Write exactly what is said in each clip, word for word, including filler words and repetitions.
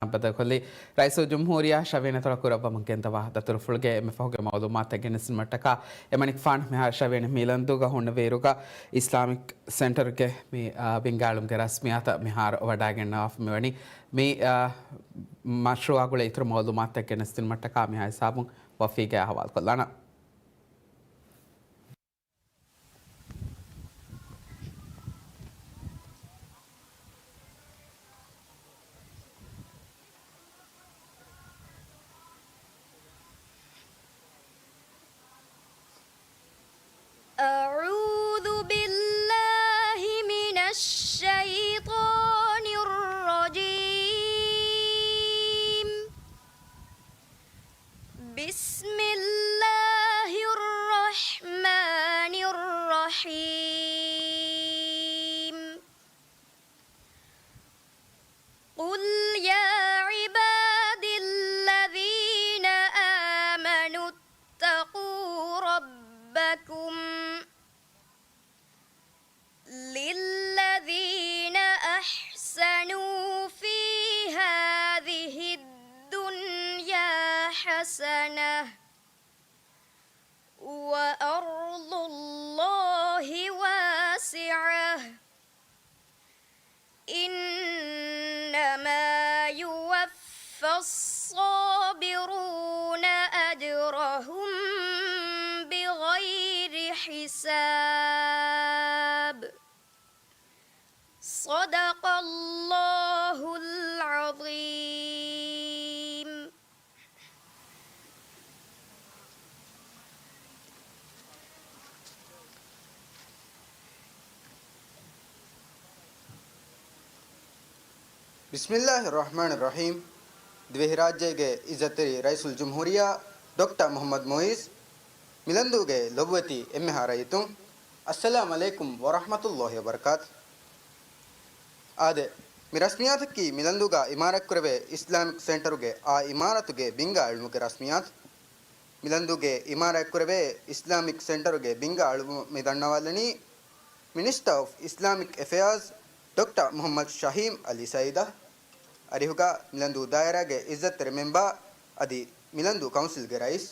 ބަދަލުކޮށްލީ. ރައީސުލްޖުމްހޫރިއްޔާ ޝަވިޔަނި އިތުރަށް ކުރައްވަމުން ގެންދަވާ ދަތުރުފުޅުގެ އެންމެ ފަހުގެ މައުލޫމާތަށް ގެނެސްދިނުމަށްޓަކާ، އެމަނިކުފާނު މިހާރު ޝަވިޔަނި މިލަންދޫގަ ހުންނެވިއިރުގަ އިސްލާމިކް ސެންޓަރުގެ މި، އާ، ބިންގާއެޅުމުގެ ރަސްމިއްޔާތަށް މިހާރު ވަޑައިގެންނަވާފަ މިވަނީ. މި، އާ، މަޝްރޫއާ ގުޅޭ އިތުރު މައުލޫމާތުތައް ގެނެސްދިނުމަށްޓަކާ މިހާ ހިސާބުން ވަފީގެ އަހުވާލުކޮށްލާނަން. أعوذ بالله من الشيطان الرجيم. بسم الله الرحمن الرحيم. قل يا عبادي الذين آمنوا اتقوا ربكم للذين أحسنوا في هذه الدنيا حسنة وأرض الله واسعة إنما يوفى الصابرون أجرهم بغير حساب. صدق الله العظيم. بسم الله الرحمن الرحيم. ދިވެހިރާއްޖޭގެ އިއްޒަތްތެރި ރައީސުލްޖުމްހޫރިއްޔާ ޑޮކްޓަރ މުޙައްމަދު މުޢިއްޒު، މިލަންދޫގެ ލޮބުވެތި އެންމެހާ ރައްޔިތުން، އައްސަލާމް ޢަލައިކުމް ވަރަޙްމަތުﷲި ވަބަރަކާތު. އާދެ، މި ރަސްމިއްޔާތަކީ މިލަންދޫގަ އިމާރާތްކުރެވޭ އިސްލާމިކް ސެންޓަރުގެ އާ އިމާރާތުގެ ބިންގާ އެޅުމުގެ ރަސްމިއްޔާތު. މިލަންދޫގެ އިމާރާތްކުރެވޭ އިސްލާމިކް ސެންޓަރުގެ ބިންގާ އެޅުމަށް މި ދަންނަވާލަނީ މިނިސްޓަރ އޮފް އިސްލާމިކް އެފެއާޒް ޑޮކްޓަރ މުޙައްމަދު ޝަހީމް ޢަލީ ސައީދަށް. އަރިހުގަ މިލަންދޫ ދާއިރާގެ އިއްޒަތްތެރި މެމްބަރ އަދި މިލަންދޫ ކައުންސިލްގެ ރައީސް.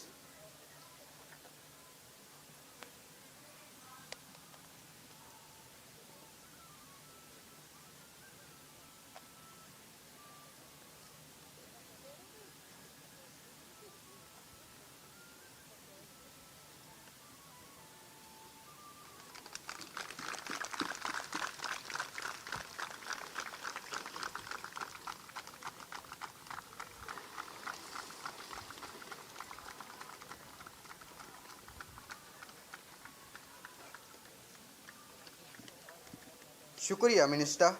ޝުކުރިއްޔާ މިނިސްޓަރ.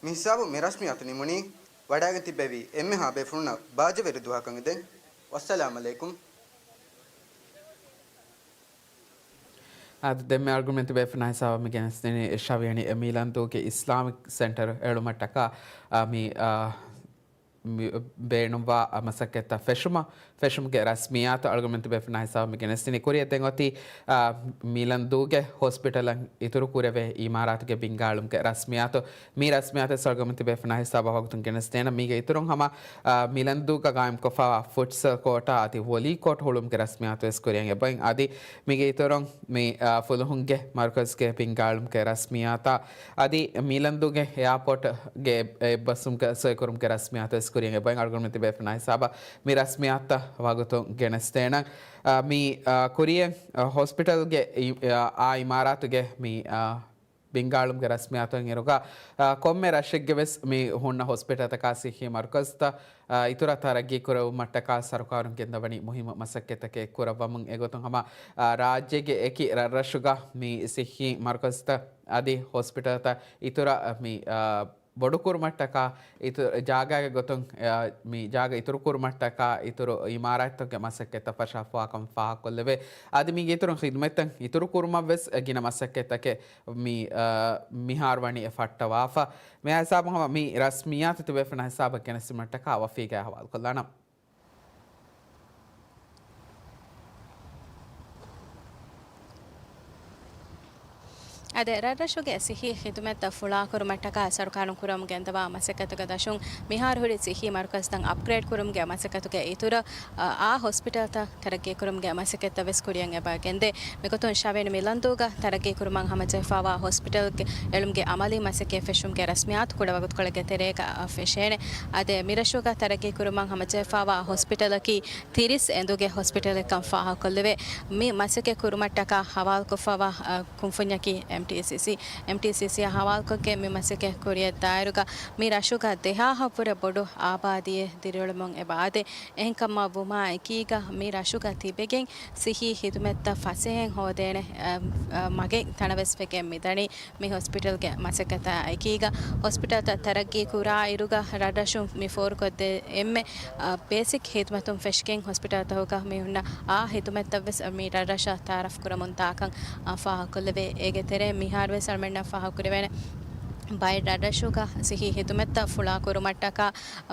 މި ހިސާބުން މި ރަސްމިއްޔާތު ނިމުނީ. ވަޑައިގެން ތިއްބެވި އެންމެހާ ބޭފުޅުންނަށް ބާއްޖަވެރި ދުވަހަކަށް އެދެން. ވައްސަލާމް ޢަލައިކުމް. އާދެ، ދެންމެ އަޅުގަނޑުމެން ތިބޭފުޅުންނާ ހިސާބަށް މި ގެނެސްދިނީ ޝަވިޔަނި މިލަންދޫގެ އިސްލާމިކް ސެންޓަރު އެޅުމަށްޓަކާ، އާ، މި، އާ، މި ބޭނުންވާ މަސައްކަތްތައް ފެށުމަށް، ފެށުމުގެ ރަސްމިއްޔާތު އަޅުގަނޑުމެން ތިބޭފުޅުންނާ ހިސާބަށް މި ގެނެސްދިނީ. ކުރިއަށް ދެން އޮތީ، އާ، މިލަންދޫގެ ހޮސްޕިޓަލަށް އިތުރު ކުރެވޭ އިމާރާތުގެ ބިންގާއެޅުމުގެ ރަސްމިއްޔާތު. މި ރަސްމިއްޔާތު އަޅުގަނޑުމެން ތިބޭފުޅުންނާ ހިސާބަށް ވަގުތުން ގެނެސްދޭނަން. މީގެ އިތުރުން ހަމަ، އާ، މިލަންދޫގަ ގާއިމްކޮށްފައިވާ ފުޓްސަލް ކޯޓާ އަދި ވޮލީ ކޯޓް ހުޅުމުގެ ރަސްމިއްޔާތު ވެސް ކުރިއަށް އެބައިން. އަދި މީގެ އިތުރުން މި، އާ، ފުލުހުންގެ މަރުކަޒުގެ ބިންގާއެޅުމުގެ ރަސްމިއްޔާތާ އަދި މިލަންދޫގެ އެއާޕޯޓްގެ އެއްބަސްވުމުގެ ސޮއިކުރުމުގެ ރަސްމިއްޔާތު ވެސް ކުރިއަށް އެބައިން. އަޅުގަނޑުމެން ތިބޭފުޅުންނާ ހިސާބަށް މި ރަސްމިއްޔާތުތައް ވަގުތުން ގެނެސްދޭނަން. އާ، މި، އާ، ކުރިއަށް، އާ، ހޮސްޕިޓަލްގެ އި-، އާ، އާ އިމާރާތުގެ މި، އާ، ބިންގާއެޅުމުގެ ރަސްމިއްޔާތު އިރުގަ، އާ، ކޮންމެ ރަށެއްގެ ވެސް މި ހުންނަ ހޮސްޕިޓަލްތަކާ ސިއްހީ މަރުކަޒުތައް، އާ، އިތުރަށް ތަރައްގީ ކުރެވުމަށްޓަކާ ސަރުކާރުން ގެންދަވަނީ މުހިއްމު މަސައްކަތްތަކެއް ކުރައްވަމުން. އެގޮތުން ހަމަ، އާ، ރާއްޖޭގެ އެކި ރަށްރަށުގަ މި ސިއްހީ މަރުކަޒުތައް އަދި ހޮސްޕިޓަލްތައް އިތުރަށް މި، އާ، ބޮޑުކުރުމަށްޓަކާ، އިތުރު ޖާގާގެ ގޮތުން، އާ، މި ޖާގަ އިތުރު ކުރުމަށްޓަކާ، އިތުރު އިމާރާތްތަކުގެ މަސައްކަތްތައް ފަށާފަވާކަން ފާހަގަކޮށްލެވޭ. އަދި މީގެ އިތުރުން ޚިދުމަތްތައް އިތުރު ކުރުމަށް ވެސް ގިނަ މަސައްކަތްތަކެއް މި، އާ، މިހާރު ވަނީ އެ ފައްޓަވާފަ. މި ހިސާބުން ހަމަ މި ރަސްމިއްޔާތު ތިބޭފުޅުންނާ ހިސާބަށް ގެނެސްދިނުމަށްޓަކާ ވަފީގައި އަހުވާލުކޮށްލާނަން. އަދި ރަށްރަށުގެ ސިއްހީ ޚިދުމަތްތައް ފުޅާކުރުމަށްޓަކާ ސަރުކާރުން ކުރަމުން ގެންދަވާ މަސައްކަތުގެ ދަށުން މިހާރު ހުރި ސިއްހީ މަރުކަޒުތައް އަޕްގްރޭޑް ކުރުމުގެ މަސައްކަތުގެ އިތުރަށް، އާ، ހޮސްޕިޓަލްތައް ތަރައްގީކުރުމުގެ މަސައްކަތްތައް ވެސް ކުރިއަށް އެބަ ގެންދޭ. މިގޮތުން ޝަވިޔަނި މިލަންދޫގަ ތަރައްގީކުރުމަށް ހަމަޖެހިފައިވާ ހޮސްޕިޓަލްގެ އެޅުމުގެ އަމަލީ މަސައްކަތް ފެށުމުގެ ރަސްމިއްޔާތު ކުޑަވަގުތުކޮޅެއްގެ ތެރޭގަ ފެށޭނެ. އަދި މިރަށުގަ ތަރައްގީކުރުމަށް ހަމަޖެހިފައިވާ ހޮސްޕިޓަލަކީ ތިރީސް އެނދުގެ ހޮސްޕިޓަލެއްކަން ފާހަގަކޮށްލެވޭ. މި މަސައްކަތް ކުރުމަށްޓަކާ ހަވާލުކޮށްފައިވާ، އަ، ކުންފުންޏަކީ އެމްޓީސީސީ. އެމްޓީސީސީއާ ހަވާލުކޮށްގެން މި މަސައްކަތް ކުރިއަށް ދާއިރުގަ މި ރަށުގަ ދެހާހަށްވުރެ ބޮޑު އާބާދީއެއް ދިރިއުޅެމުން އެބަ އާދޭ. އެހެންކަމާ ވުމާ އެކީގަ މި ރަށުގަ ތިބެގެން ސިއްހީ ޚިދުމަތްތައް ފަސޭހައިން ހޯދޭނެ، އަ، އަ، މަގެއް ތަނަވެސް ވެގެން މިދަނީ. މި ހޮސްޕިޓަލްގެ މަސައްކަތާ އެކީގަ ހޮސްޕިޓަލްތައް ތަރައްގީ ކުރާ އިރުގަ ރަށްރަށުން މި ފޯރުކޮށްދޭ އެންމެ، އަ، ބޭސިކް ހިދުމަތުން ފެށިގެން ހޮސްޕިޓަލްތަކުގަ މި ހުންނަ އާ ހިދުމަތްތައްވެސް މި ރަށްރަށަށް ތައާރަފް ކުރަމުން ދާކަން، އަ، ފާހަގަކޮށްލެވޭ. އޭގެ ތެރޭ މިހާރުވެސް އަޅުމެންނަށް ފާހަގަކުރެވޭނެ ބައެއް ރަށްރަށުގަ ސިއްހީ ހިދުމަތްތައް ފުޅާކުރުމަށްޓަކާ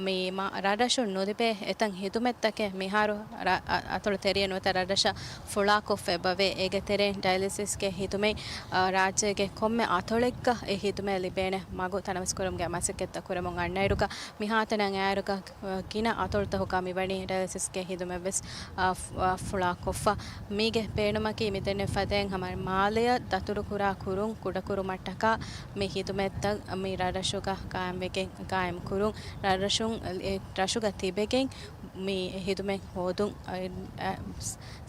މި މާ-، ރަށްރަށުން ނުލިބޭ އެތައް ހިދުމަތްތަކެއް މިހާރު ރަ-، އަ-، އަތޮޅު ތެރެއިން ނުވަތަ ރަށްރަށަށް ފުޅާކޮށްފަ އެބަވޭ. އޭގެ ތެރެއިން ޑަޔަލިސިސްގެ ހިދުމަތް، އާ، ރާއްޖޭގެ ކޮންމެ އަތޮޅެއްގަ އެ ހިދުމަތް ލިބޭނެ މަގު ތަނަވަސްކުރުމުގެ މަސައްކަތްތައް ކުރަމުން އަންނައިރުގަ މިހާތަނަށް އައިރުގަ، އާ، ގިނަ އަތޮޅުތަކުގަ މިވަނީ ޑަޔަލިސިސްގެ ހިދުމަތްވެސް، އާ، ފު-، އާ، ފުޅާކޮށްފަ. މީގެ ބޭނުމަކީ މިދެންނެވި ފަދައިން ހަމަ މާލެއަށް ދަތުރުކުރާ ކުރުން ކުޑަކުރުމަށްޓަކާ މި ހިދުމަތްތައް މި ރަށްރަށުގަ ގާއިމްވެގެން، ގާއިމްކުރުން، ރަށްރަށުން، އެ، ރަށުގަ ތިބެގެން މި ހިދުމަތް ހޯދުން، އަ، އަ،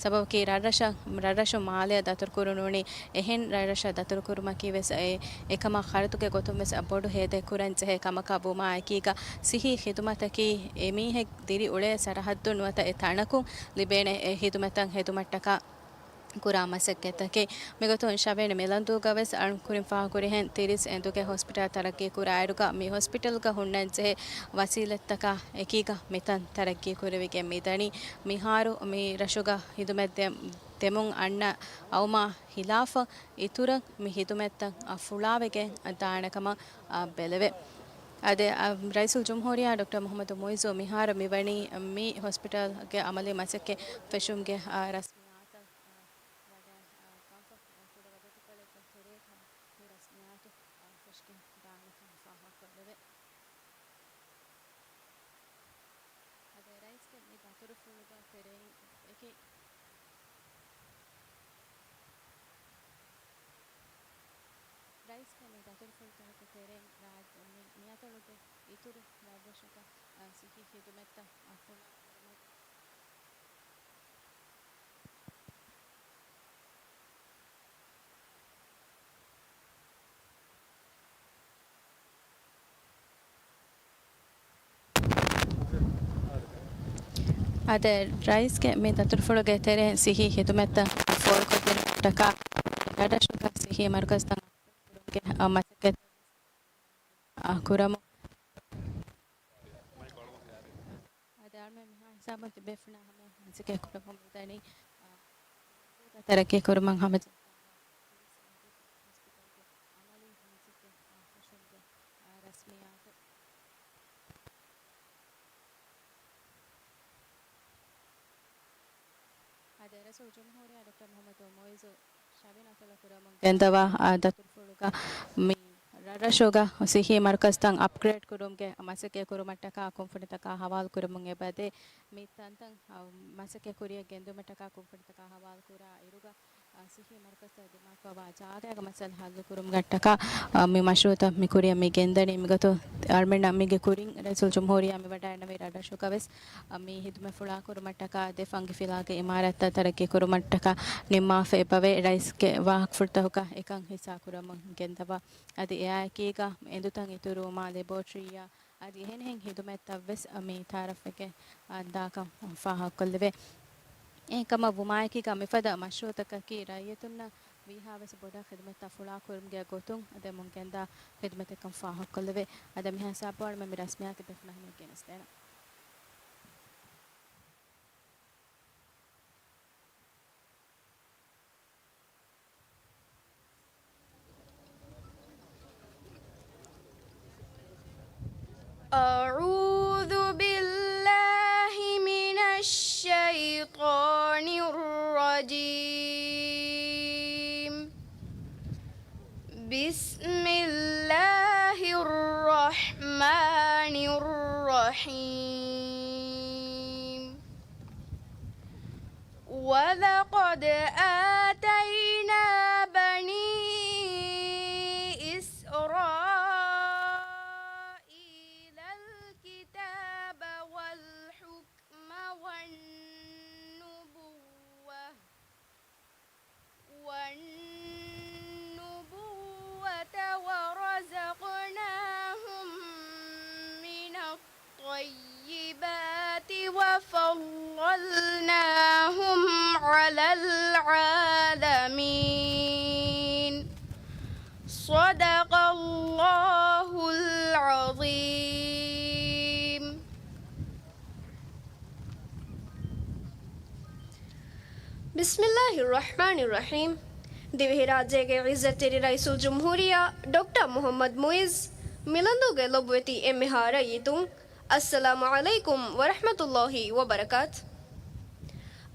ސަބަބަކީ ރަށްރަށަށް، ރަށްރަށުން މާލެއަށް ދަތުރުކުރުނޫނީ އެހެން ރަށްރަށަށް ދަތުރުކުރުމަކީ ވެސް އެ، އެކަމާ ޚަރަދުގެ ގޮތުން ވެސް ބޮޑު ހޭދައެއް ކުރަން ޖެހޭ ކަމަކަށް ވުމާ އެކީގަ ސިއްހީ ޚިދުމަތަކީ އެމީހެއް ދިރިއުޅޭ ސަރަހައްދުން ނުވަތަ އެ ތަނަކުން ލިބޭނެ އެ ހިދުމަތަށް ހެދުމަށްޓަކާ ކުރާ މަސައްކަތްތަކެއް. މިގޮތުން ޝަވިޔަނި މިލަންދޫގަ ވެސް އަޅުން ކުރިން ފާހަގަކުރިހެން ތިރީސް އެނދުގެ ހޮސްޕިޓަލް ތަރައްގީ ކުރާއިރުގަ މި ހޮސްޕިޓަލްގަ ހުންނަންޖެހޭ ވަސީލަތްތަކާ އެކީގަ މިތަން ތަރައްގީ ކުރެވިގެން މިދަނީ. މިހާރު މި ރަށުގަ ހިދުމަތް ދެ-، ދެމުން އަންނަ އައުމާ ހިލާފަށް އިތުރަށް މި ހިދުމަތްތައް ފުޅާވެގެން ދާނެ ކަމަށް ބެލެވޭ. އަދި، އަ، ރައީސުލްޖުމްހޫރިއްޔާ ޑޮކްޓަރ މުޙައްމަދު މުޢިއްޒު މިހާރު މިވަނީ މި ހޮސްޕިޓަލްގެ އަމަލީ މަސައްކަތް ފެށުމުގެ، އަ، ރަސްމިއްޔާތަށް ވަޑައި، އާ، ކަންފަތް ކުޑަ ވަގުތުކޮޅެއްގެ ތެރޭގަ މި ރަސްމިއްޔާތު، އާ، ފެށިގެން ދާނެކަން ފާހަގަކޮށްލެވޭ. އަދި ރައީސްގެ މި ދަތުރުފުޅުގެ ތެރެއިން އެކި، ރައީސްގެ މި ދަތުރުފުޅުތަކުގެ ތެރެއިން ރާއްޖެ މި، މިއަތޮޅުގެ އިތުރު ރަށްރަށުގަ، އާ، ސިއްހީ ޚިދުމަތްތައް ފުޅާ ކުރުމަށް އަދި ރައީސްގެ މި ދަތުރުފުޅުގެ ތެރެއިން ސިއްހީ ހިދުމަތްތައް ފޯރުކޮށްދިނުމަށްޓަކާ ރަށްރަށުގަ ސިއްހީ މަރުކަޒުތައް ކުރުމުގެ މަސައްކަތް ކުރަމުން އަދި އަޅުމެން މިހާ ހިސާބުން ތިބޭފުޅުންނާ ހަމަޔަށް މަސައްކަތް ކުރަމުން މިދަނީ، އާ، ތަރައްގީ ކުރުމަށް ހަމަޖެހިފައިވާ ތިރީސް އެންޑީޕީ ހޮސްޕިޓަލްގެ އަމަލީ މަސައްކަތް، އާ، ފެށުމުގެ، އާ، ރަސްމިއްޔާތު. އަދި ރައީސުލްޖުމްހޫރިއްޔާ ޑޮކްޓަރ މުޙައްމަދު މުޢިއްޒު ޝަވިޔަނި އަތޮޅަށް ކުރަމުން ގެންދަވާ، އާ، ދަތުރުފުޅުގަ މި ރަށްރަށުގަ ސިއްހީ މަރުކަޒުތައް އަޕްގްރޭޑް ކުރުމުގެ މަސައްކަތް ކުރުމަށްޓަކާ ކުންފުނިތަކާ ހަވާލު ކުރަމުން އެބަދޭ. މި ތަންތަން، އާ، މަސައްކަތް ކުރިއަށް ގެންދުމަށްޓަކާ ކުންފުނިތަކާ ހަވާލު ކުރާ އިރުގަ، އާ، ސިއްހީ މަރުކަޒުތައް ދިމާކުރައްވާ ޖާގައިގެ މައްސަލަ ހައްލު ކުރުމުގައްޓަކާ، އާ، މި މަޝްރޫޢުތައް މި ކުރިއަށް މި ގެންދަނީ. މިގޮތުން އަޅުމެންނަށް މީގެ ކުރިން ރައީސުލްޖުމްހޫރިއްޔާ މި ވަޑައިގަންނަވީ ރަށްރަށުގަވެސް މި ހިދުމަތް ފުޅާކުރުމަށްޓަކާ ދެ ފަންގިފިލާގެ އިމާރާތްތައް ތަރައްގީ ކުރުމަށްޓަކާ ނިންމާފަ އެބަވޭ. ރައީސްގެ ވާހަކަފުޅުތަކުގަ އެކަން ހިއްސާ ކުރަމުން ގެންދަވާ. އަދި އެއާއެކީގަ އެނދުތައް އިތުރުވުމާ ލެބޯޓްރީއާ އަދި އެހެނިހެން ހިދުމަތްތައްވެސް މި ތައާރަފްވެގެން ދާކަން ފާހަގަކޮށްލެވޭ. އެހެންކަމަށް ވުމާއެކީގަ މިފަދަ މަޝްރޫޢުތަކަކީ ރައްޔިތުންނަށް ވީހާވެސް ބޮޑަށް ޚިދުމަތްތައް ފުޅާކުރުމުގެ ގޮތުން ދެމުން ގެންދާ ޚިދުމަތެއްކަން ފާހަގަކޮށްލެވޭ. އަދި މިހާ ހިސާބު އަޅުމެން މި ރަސްމިއްޔާތު ބޭފުޅުންނާ ހަމަޔަށް ގެނެސްދޭނަން. أعوذ بالله من الشيطان الرجيم. بسم الله الرحمن الرحيم. ولقد آتينا بني إسرائيل الكتاب والحكم والنبوة، والنبوة ورزقناهم من الطيبات وفضلناهم على العالمين. صدق الله العظيم. ބިސްމިއްލާހި ރަޙްމާނި ރަޙީމް. ދިވެހިރާއްޖޭގެ ޢިއްޒަތްތެރި ރައީސުލްޖުމްހޫރިއްޔާ ޑޮކްޓަރ މުޙައްމަދު މުޢިއްޒު، މިލަންދޫގެ ލޮބުވެތި އެންމެހާ ރައްޔިތުން، އައްސަލާމު ޢަލައިކުމް ވަރަޙްމަތުﷲި ވަބަރަކާތު.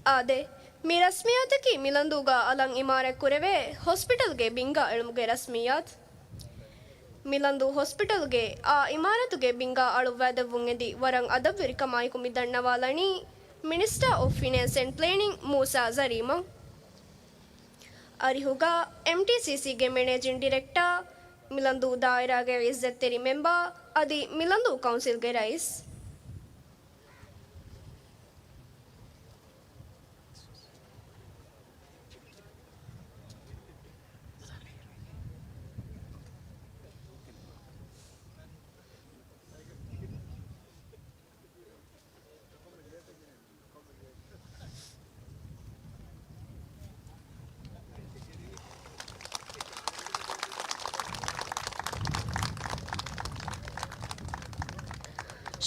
އާދެ، މި ރަސްމިއްޔާތަކީ މިލަންދޫގަ އަލަށް އިމާރާތް ކުރެވޭ ހޮސްޕިޓަލްގެ ބިންގާ އެޅުމުގެ ރަސްމިއްޔާތު. މިލަންދޫ ހޮސްޕިޓަލްގެ އާ އިމާރާތުގެ ބިންގާ އަޅުއްވައިދެއްވުން އެދި ވަރަށް އަދަބުވެރިކަމާއެކު މި ދަންނަވާލަނީ މިނިސްޓާ އޮފް ފިނޭންސް އެންޑް ޕްލޭނިން މޫސާ ޒަރީމަން. އަރިހުގަ އެމްޓީސީސީގެ މެނޭޖިން ޑިރެކްޓާ، މިލަންދޫ ދާއިރާގެ ޢިއްޒަތްތެރި މެމްބާ އަދި މިލަންދޫ ކައުންސިލްގެ ރައީސް.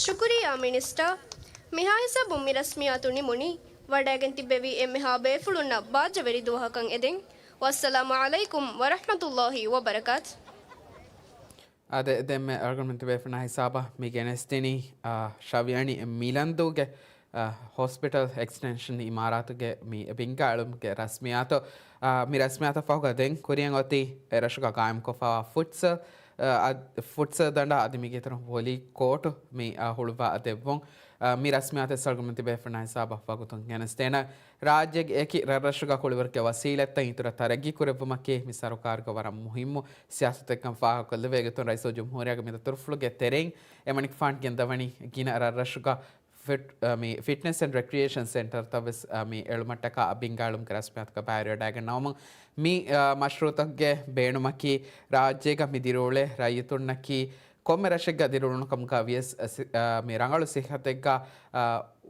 ޝުކުރިއްޔާ މިނިސްޓާ. މިހާ ހިސާބުން މި ރަސްމިއްޔާތު ނިމުނީ. ވަޑައިގެން ތިއްބެވި އެންމެހާ ބޭފުޅުންނަށް ބާއްޖަވެރި ދުވަހަކަށް އެދެން. ވައްސަލާމު ޢަލައިކުމް ވަރަޙްމަތުﷲި ވަބަރަކާތު. އާދެ، ދެންމެ އަޅުގަނޑުމެން ތިބޭފުޅުންނާ ހިސާބަށް މި ގެނެސްދިނީ، އާ، ޝަވިޔަނި މިލަންދޫގެ، އާ، ހޮސްޕިޓަލް އެކްސްޓެންޝަން އިމާރާތުގެ މި ބިންގާ އެޅުމުގެ ރަސްމިއްޔާތު. އާ، މި ރަސްމިއްޔާތަށް ފަހުގަ ދެން ކުރިއަށް އޮތީ އެ ރަށުގަ ގާއިމްކޮށްފައިވާ ފުޓްސަލް، އާ، އަދް-، ފުޓްސަލް ދަނޑާ އަދި މީގެ އިތުރުން ވޮލީ ކޯޓު މި، އާ، ހުޅުވާ ދެއްވުން. އާ، މި ރަސްމިއްޔާތަށް އަޅުގަނޑުމެން ތިބޭފުޅުންނާ ހިސާބަށް ވަގުތުން ގެނެސްދޭނަން. ރާއްޖޭގެ އެކި ރަށްރަށުގަ ކުޅިވަރުގެ ވަސީލަތްތައް އިތުރަށް ތަރައްގީ ކުރެއްވުމަކީ މި ސަރުކާރުގެ ވަރަށް މުހިއްމު ސިޔާސަތެއްކަން ފާހަގަކޮށްލެވޭ. އެގޮތުން ރައީސުލްޖުމްހޫރިއްޔާގެ މި ދަތުރުފުޅުގެ ތެރެއިން އެމަނިކުފާނު ގެންދަވަނީ ގިނަ ރަށްރަށުގަ ފިޓް-، އަ، މި ފިޓްނެސް އެންޑް ރެކްރިއޭޝަން ސެންޓަރތައް ވެސް، އަ، މި އެޅުމަށްޓަކާ ބިންގާ އެޅުމުގެ ރަސްމިއްޔާތުގަ ބައިވެރިވެވަޑައިގަންނަވަމުން މި، އަ، މަޝްރޫޢުތަކުގެ ބޭނުމަކީ ރާއްޖޭގަ މި ދިރިއުޅޭ ރައްޔިތުންނަކީ ކޮންމެ ރަށެއްގަ ދިރިއުޅުނު ކަމުގަ ވިޔަސް، އަ، ސި-، އަ، މި ރަނގަޅު ސިއްހަތެއްގަ، އަ،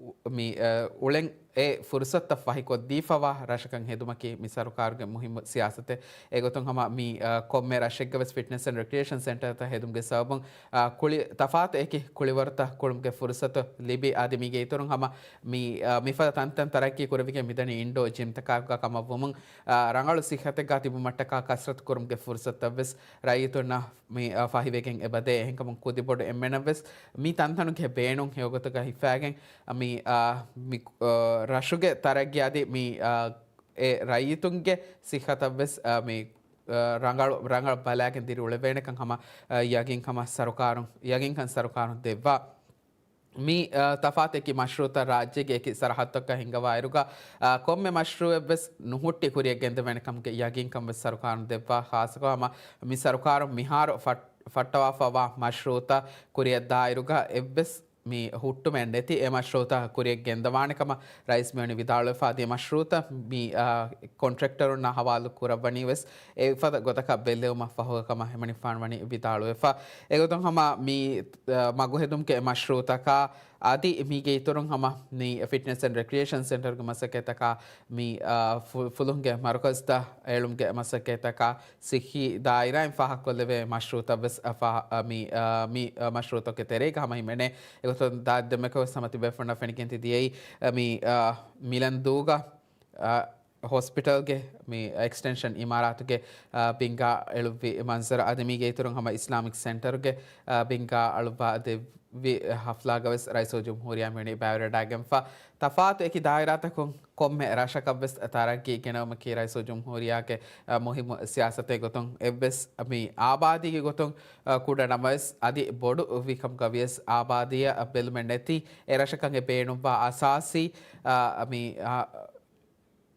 އު-، މި، އަ، އުޅެން އެ ފުރުސަތުތައް ފަހިކޮށްދީފަވާ ރަށަކަށް ހެދުމަކީ މި ސަރުކާރުގެ މުހިއްމު ސިޔާސަތެއް. އެގޮތުން ހަމަ މި، އަ، ކޮންމެ ރަށެއްގަ ވެސް ފިޓްނެސް އެންޑް ރެކްރިއޭޝަން ސެންޓަރތައް ހެދުމުގެ ސަބަބުން، އަ، ކުޅި-، ތަފާތު އެކި ކުޅިވަރުތައް ކުޅުމުގެ ފުރުސަތު ލިބި، އަދި މީގެ އިތުރުން ހަމަ މި، އަ، މިފަދަ ތަންތަން ތަރައްގީ ކުރެވިގެން މިދަނީ އިންޑޯ ޖިމްތަކާއެކުގަ ކަމަށްވުމުން، އަ، ރަނގަޅު ސިއްހަތެއްގަ ތިބުމަށްޓަކާ ކަސްރަތު ކުރުމުގެ ފުރުސަތުތައް ވެސް ރައްޔިތުންނަށް މި، އަ، ފަހިވެގެން އެބަދޭ. އެހެންކަމުން ކުދިބޮޑު އެންމެނަށް ވެސް މި ތަންތަނުގެ ބޭނުން ހެޔޮގޮތުގަ ހިފާގެން މި، އަ، މި، އަ، ރަށުގެ ތަރައްގީ އަދި މި، އަ، އެ ރައްޔިތުންގެ ސިއްހަތަށް ވެސް، އަ، މި، އަ، ރަނގަޅު، ރަނގަޅު ބަލާގެން ދިރިއުޅެވޭނެކަން ހަމަ، އަ، ޔަގީންކަމަށް ސަރުކާރުން، ޔަގީންކަން ސަރުކާރުން ދެއްވާ. މި، އަ، ތަފާތު އެކި މަޝްރޫޢުތައް ރާއްޖޭގެ އެކި ސަރަހައްދުތަކަށް ހިންގަވާއިރުގަ، އަ، ކޮންމެ މަޝްރޫޢެއްވެސް ނުހުއްޓި ކުރިއަށް ގެންދެވޭނެ ކަމުގެ ޔަގީންކަން ވެސް ސަރުކާރުން ދެއްވާ. ޚާއްޞަކޮށް ހަމަ މި ސަރުކާރުން މިހާރު ފައް-، ފައްޓަވާފައިވާ މަޝްރޫޢުތައް ކުރިއަށް ދާއިރުގަ އެއްވެސް މި ހުއްޓުމެއް ނެތި އެ މަޝްރޫޢުތައް ކުރިއަށް ގެންދަވާނެ ކަމަށް ރައީސް މިވަނީ ވިދާޅުވެފަ. އަދި އެ މަޝްރޫޢުތައް މި، އާ، ކޮންޓްރެކްޓަރުންނާ ހަވާލު ކުރައްވަނީ ވެސް އެފަދަ ގޮތަކަށް ބެއްލެވުމަށް ފަހުގަ ކަމަށް ހެމަނިފާން ވަނީ ވިދާޅުވެފަ. އެގޮތުން ހަމަ މި، އާ، މަގުހެދުމުގެ މަޝްރޫޢުތަކާ އަދި މީގެ އިތުރުން ހަމަ މި ފިޓްނެސް އެންޑް ރެކްރިއޭޝަން ސެންޓަރުގެ މަސައްކަތްތަކާ މި، އާ، ފު-، ފުލުހުންގެ މަރުކަޒްތައް އެޅުމުގެ މަސައްކަތްތަކާ ސިއްހީ ދާއިރާއިން ފާހަގަކޮށްލެވޭ މަޝްރޫޢުތައް ވެސް، އަ، ފާ-، އަ، މި، އަ، މި، އަ، މަޝްރޫޢުތަކުގެ ތެރޭގަ ހަމަ ހިމެނޭ. އެގޮތުން ދާއްދެމެކަ ވެސް ހަމަ ތިބޭފުޅުންނަށް ފެނިގެން ތި ދިޔައީ، އަ، މި، އަ، މިލަންދޫގަ، އަ، ހޮސްޕިޓަލްގެ މި އެކްސްޓެންޝަން އިމާރާތުގެ، އާ، ބިންގާ އެޅުއްވި މަންޒަރު އަދި މީގެ އިތުރުން ހަމަ އިސްލާމިކް ސެންޓަރުގެ، އާ، ބިންގާ އަޅުއްވާ ދެއްވި ހަފްލާގަވެސް ރައީސުލްޖުމްހޫރިއްޔާ މިވަނީ ބައިވެރިވެވަޑައިގެންފަ. ތަފާތު އެކި ދާއިރާތަކުން ކޮންމެ ރަށަކަށްވެސް ތަރައްގީ ގެނައުމަކީ ރައީސުލްޖުމްހޫރިއްޔާގެ، އާ، މުހިއްމު ސިޔާސަތެއް ގޮތުން އެއްވެސް މި އާބާދީގެ ގޮތުން، އާ، ކުޑަ ނަމަވެސް އަދި ބޮޑު ވިކަމުގަވިޔަސް އާބާދީއަށް ބެލުމެއް ނެތި އެ ރަށަކަށް އެ ބޭނުންވާ އަސާސީ، އާ، މި، އާ،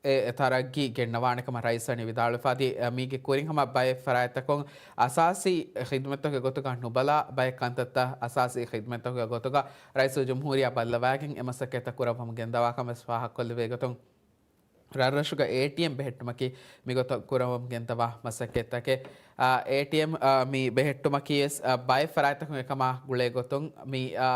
އެ ތަރައްގީ ގެންނަވާނެ ކަމަށް ރައީސް ވަނީ ވިދާޅުވެފަ އަދި، އަ، މީގެ ކުރިން ހަމަ ބައެއް ފަރާތްތަކުން އަސާސީ ޚިދުމަތްތަކުގެ ގޮތުގަ ނުބަލާ، ބައެއް ކަންތައްތައް އަސާސީ ޚިދުމަތްތަކުގެ ގޮތުގަ ރައީސުލްޖުމްހޫރިއްޔާ ބައްލަވައިގެން އެ މަސައްކަތްތައް ކުރައްވަމުން ގެންދަވާ ކަމަށް ފާހަގަކޮށްލެވޭ ގޮތުން، ރަށްރަށުގަ އޭޓީއެމް ބެހެއްޓުމަކީ މިގޮތަށް ކުރައްވަމުން ގެންދަވާ މަސައްކަތްތަކެއް. އާ، އޭޓީއެމް، އާ، މި ބެހެއްޓުމަކީ ވެސް، އާ، ބައެއް ފަރާތްތަކުން އެކަމާ ގުޅޭ ގޮތުން މި، އާ،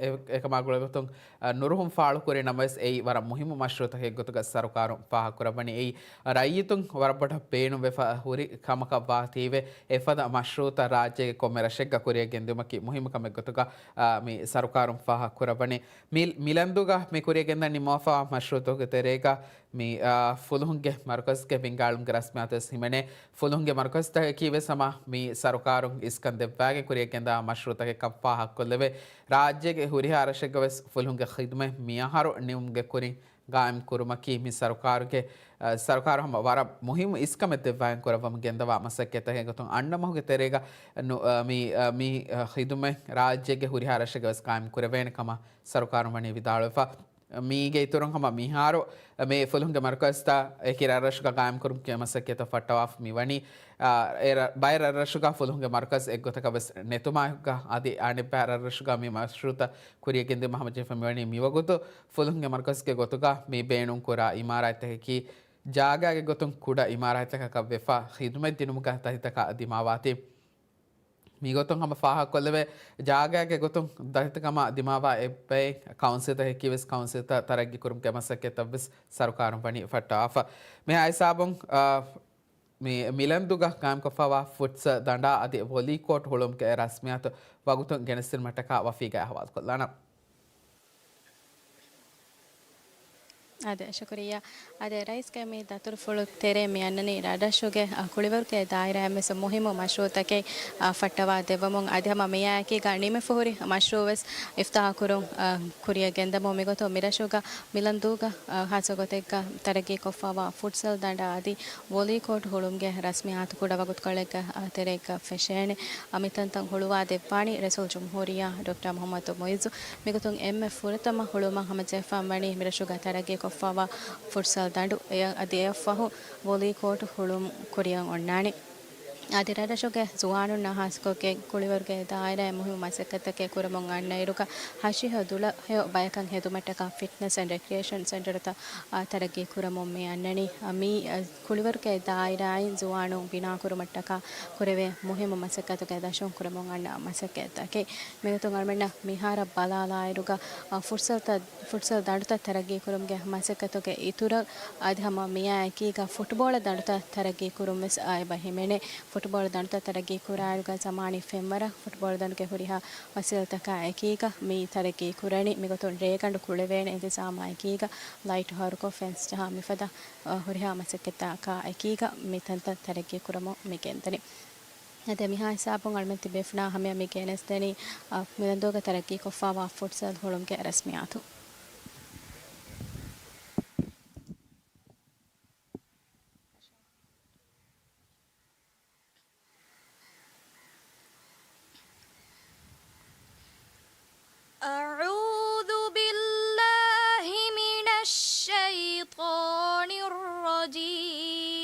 އެ-، އެކަމާ ގުޅޭގޮތުން، އަ، ނުރުހުން ފާޅުކުރި ނަމަވެސް، އެއީ ވަރަށް މުހިއްމު މަޝްރޫއުތަކެއް ގޮތުގަ ސަރުކާރުން ފާހަގަކުރައްވަނީ. އެއީ ރައްޔިތުން ވަރަށް ބޮޑަށް ބޭނުންވެފަ ހުރި ކަމަކަށް ވާތީވެ، އެފަދަ މަޝްރޫއުތައް ރާއްޖޭގެ ކޮންމެ ރަށެއްގަ ކުރިއަށް ގެންދިއުމަކީ މުހިއްމު ކަމެއް ގޮތުގަ، އަ، މި ސަރުކާރުން ފާހަގަކުރައްވަނީ. މި-، މިލަންދޫގަ މި ކުރިއަށް ގެންދަން ނިންމަވާފައިވާ މަޝްރޫއުތަކުގެ ތެރޭގަ، މި، އާ، ފުލުހުންގެ މަރުކަޒުގެ ބިންގާ އެޅުމުގެ ރަސްމިއްޔާތުވެސް ހިމެނޭ. ފުލުހުންގެ މަރުކަޒުތަކަކީ ވެސް ހަމަ މި ސަރުކާރުން އިސްކަން ދެއްވާގެން ކުރިއަށް ގެންދާ މަޝްރޫއުތަކެއް ކަމަށް ފާހަގަކޮށްލެވޭ. ރާއްޖޭގެ ހުރިހާ ރަށެއްގަވެސް ފުލުހުންގެ ޚިދުމަތް މިއަހަރު ނިމުމުގެ ކުރިން ގާއިމް ކުރުމަކީ މި ސަރުކާރުގެ، އަ، ސަރުކާރު ހަމަ ވަރަށް މުހިއްމު އިސްކަމެއް ދެއްވާގެން ކުރައްވަމުން ގެންދަވާ މަސައްކަތްތަކެއް ގޮތުން އަންނަ މަހުގެ ތެރޭގަ ނު-، އަ، މި، އަ، މި، އަ، ޚިދުމަތް ރާއްޖޭގެ ހުރިހާ ރަށެއްގަވެސް ގާއިމް ކުރެވޭނެ ކަމަށް ސަރުކާރުން ވަނީ ވިދާޅުވެފަ. މީގެ އިތުރުން ހަމަ މިހާރު މި ފުލުހުންގެ މަރުކަޒުތައް އެކި ރަށްރަށުގަ ގާއިމްކުރުމުގެ މަސައްކަތްތައް ފައްޓަވާފަ މިވަނީ، އާ، އެ ރަ-، ބައެއް ރަށްރަށުގަ ފުލުހުންގެ މަރުކަޒު އެއްގޮތަކަށް ވެސް ނެތުމާއެކުގަ އަދި އަނެއްބައި ރަށްރަށުގަ މި މަޝްރޫއުތައް ކުރިއަށް ގެންދިއުމަށް ހަމަޖެހިފަ މިވަނީ މިވަގުތު ފުލުހުންގެ މަރުކަޒުގެ ގޮތުގަ މި ބޭނުންކުރާ އިމާރާތްތަކަކީ ޖާގާގެ ގޮތުން ކުޑަ އިމާރާތްތަކަކަށް ވެފަ ޚިދުމަތް ދިނުމުގަ ތަތިތަކާ ދިމާވާތީ. މިގޮތުން ހަމަ ފާހަގަކޮށްލެވޭ، ޖާގާގެ ގޮތުން ދަތިތަކަމާ ދިމާވާ އެއްބައި ކައުންސިލްތަކަކީ ވެސް ކައުންސިލްތައް ތަރައްގީ ކުރުމުގެ މަސައްކަތްތައް ވެސް ސަރުކާރުން ވަނީ ފައްޓަވާފަ. މިހާ ހިސާބުން، އާ، މި މިލަންދޫގަ ގާއިމްކޮށްފައިވާ ފުޓްސަލް ދަނޑާ އަދި ވޮލީ ކޯޓް ހުޅުވުމުގެ ރަސްމިއްޔާތު ވަގުތުން ގެނެސްދިނުމަށްޓަކާ ވަފީގައި އަހުވާލުކޮށްލާނަން. އާދެ، ޝުކުރިއްޔާ. އާދެ، ރައީސްގެ މި ދަތުރުފުޅު ތެރޭ މި އަންނަނީ ރަށްރަށުގެ، އަ، ކުޅިވަރުގެ ދާއިރާއިން ވެސް މުހިއްމު މަޝްރޫއުތަކެއް، އަ، ފައްޓަވާ ދެއްވަމުން އަދި ހަމަ މިއާއެކީގަ ނިމިފަ ހުރި މަޝްރޫއު ވެސް އިފްތާޙު ކުރުން، އަ، ކުރިއަށް ގެންދަމުން މިގޮތުން މިރަށުގަ މިލަންދޫގަ، އަ، ހާއްސަ ގޮތެއްގަ ތަރައްގީކޮށްފައިވާ ފުޓްސަލް ދަނޑާ އަދި ވޮލީ ކޯޓް ހުޅުވުމުގެ ރަސްމިއްޔާތު ކުޑަ ވަގުތުކޮޅެއްގަ، އަ، ތެރެއަށް ފެށޭނެ. އަ، މިތަންތަން ހުޅުވާ ދެއްވާނީ ރައީސުލްޖުމްހޫރިއްޔާ ޑޮކްޓަރ މުޙައްމަދު މުޢިއްޒު. މިގޮތުން އެންމެ ފުރަތަމަ ހުޅުވުމަށް ހަމަޖެހިފަ ވަނީ މިރަށުގަ ތަރައްގީކޮށްފައިވާ ފުޓްސަލް ދަނޑު އެ-، އަދި އެއަށްފަހު ވޮލީ ކޯޓް ހުޅުވުން ކުރިއަށް އޮންނާނެ. އަދި ރަށްރަށުގެ ޒުވާނުންނާ ހާއްސަކޮށްގެން ކުޅިވަރުގެ ދާއިރާއިން މުހިއްމު މަސައްކަތްތަކެއް ކުރަމުން އަންނައިރުގަ ހަށިހަ ދުޅަހެޔޮ ބަޔަކަށް ހެދުމަށްޓަކާ ފިޓްނަސް އެންޑް ރެކްރިއޭޝަން ސެންޓަރުތައް، އާ، ތަރައްގީ ކުރަމުން މި އަންނަނީ. އާ، މި، އާ، ކުޅިވަރުގެ ދާއިރާއިން ޒުވާނުން ބިނާކުރުމަށްޓަކާ ކުރެވޭ މުހިއްމު މަސައްކަތުގެ ދަށުން ކުރަމުން އަންނަ މަސައްކަތްތަކެއް. މިގޮތުން އަޅުމެންނަށް މިހާރަށް ބަލާލާއިރުގަ، އަ، ފުޓްސަލްތައް، ފުޓްސަލް ދަނޑުތައް ތަރައްގީ ކުރުމުގެ މަސައްކަތުގެ އިތުރަށް އަދި ހަމަ މިއާ އެކީގަ ފުޓްބޯޅަ ދަނޑުތައް ތަރައްގީ ކުރުން ވެސް އެބަ ހިމެނޭ. ފުޓްބޯޅަ ދަނޑުތައް ތަރައްގީ ކުރާއިރުގަ ޒަމާނީ ފެންވަރަށް ފުޓްބޯޅަ ދަނޑުގެ ހުރިހާ ވަސީލަތަކާ އެކީގަ މި ތަރައްގީ ކުރަނީ. މިގޮތުން ރޭގަނޑު ކުޅެވޭނެ އިންތިޒާމާ އެކީގަ ލައިޓް ހަރުކޮށް ފެންސް ޖަހާ މިފަދަ، އަ، ހުރިހާ މަސައްކަތްތަކާ އެކީގަ މި ތަންތަން ތަރައްގީ ކުރަމުން މި ގެންދަނީ. އަދި މިހާ ހިސާބުން އަޅުމެން ތިބޭފުޅުންނާ ހަމަޔަށް މި ގެނެސްދެނީ، އަ، މިލަންދޫގަ ތަރައްގީކޮށްފައިވާ ފުޓްސަލް ހުޅުމުގެ ރަސްމިއްޔާތު. أعوذ بالله من الشيطان الرجيم.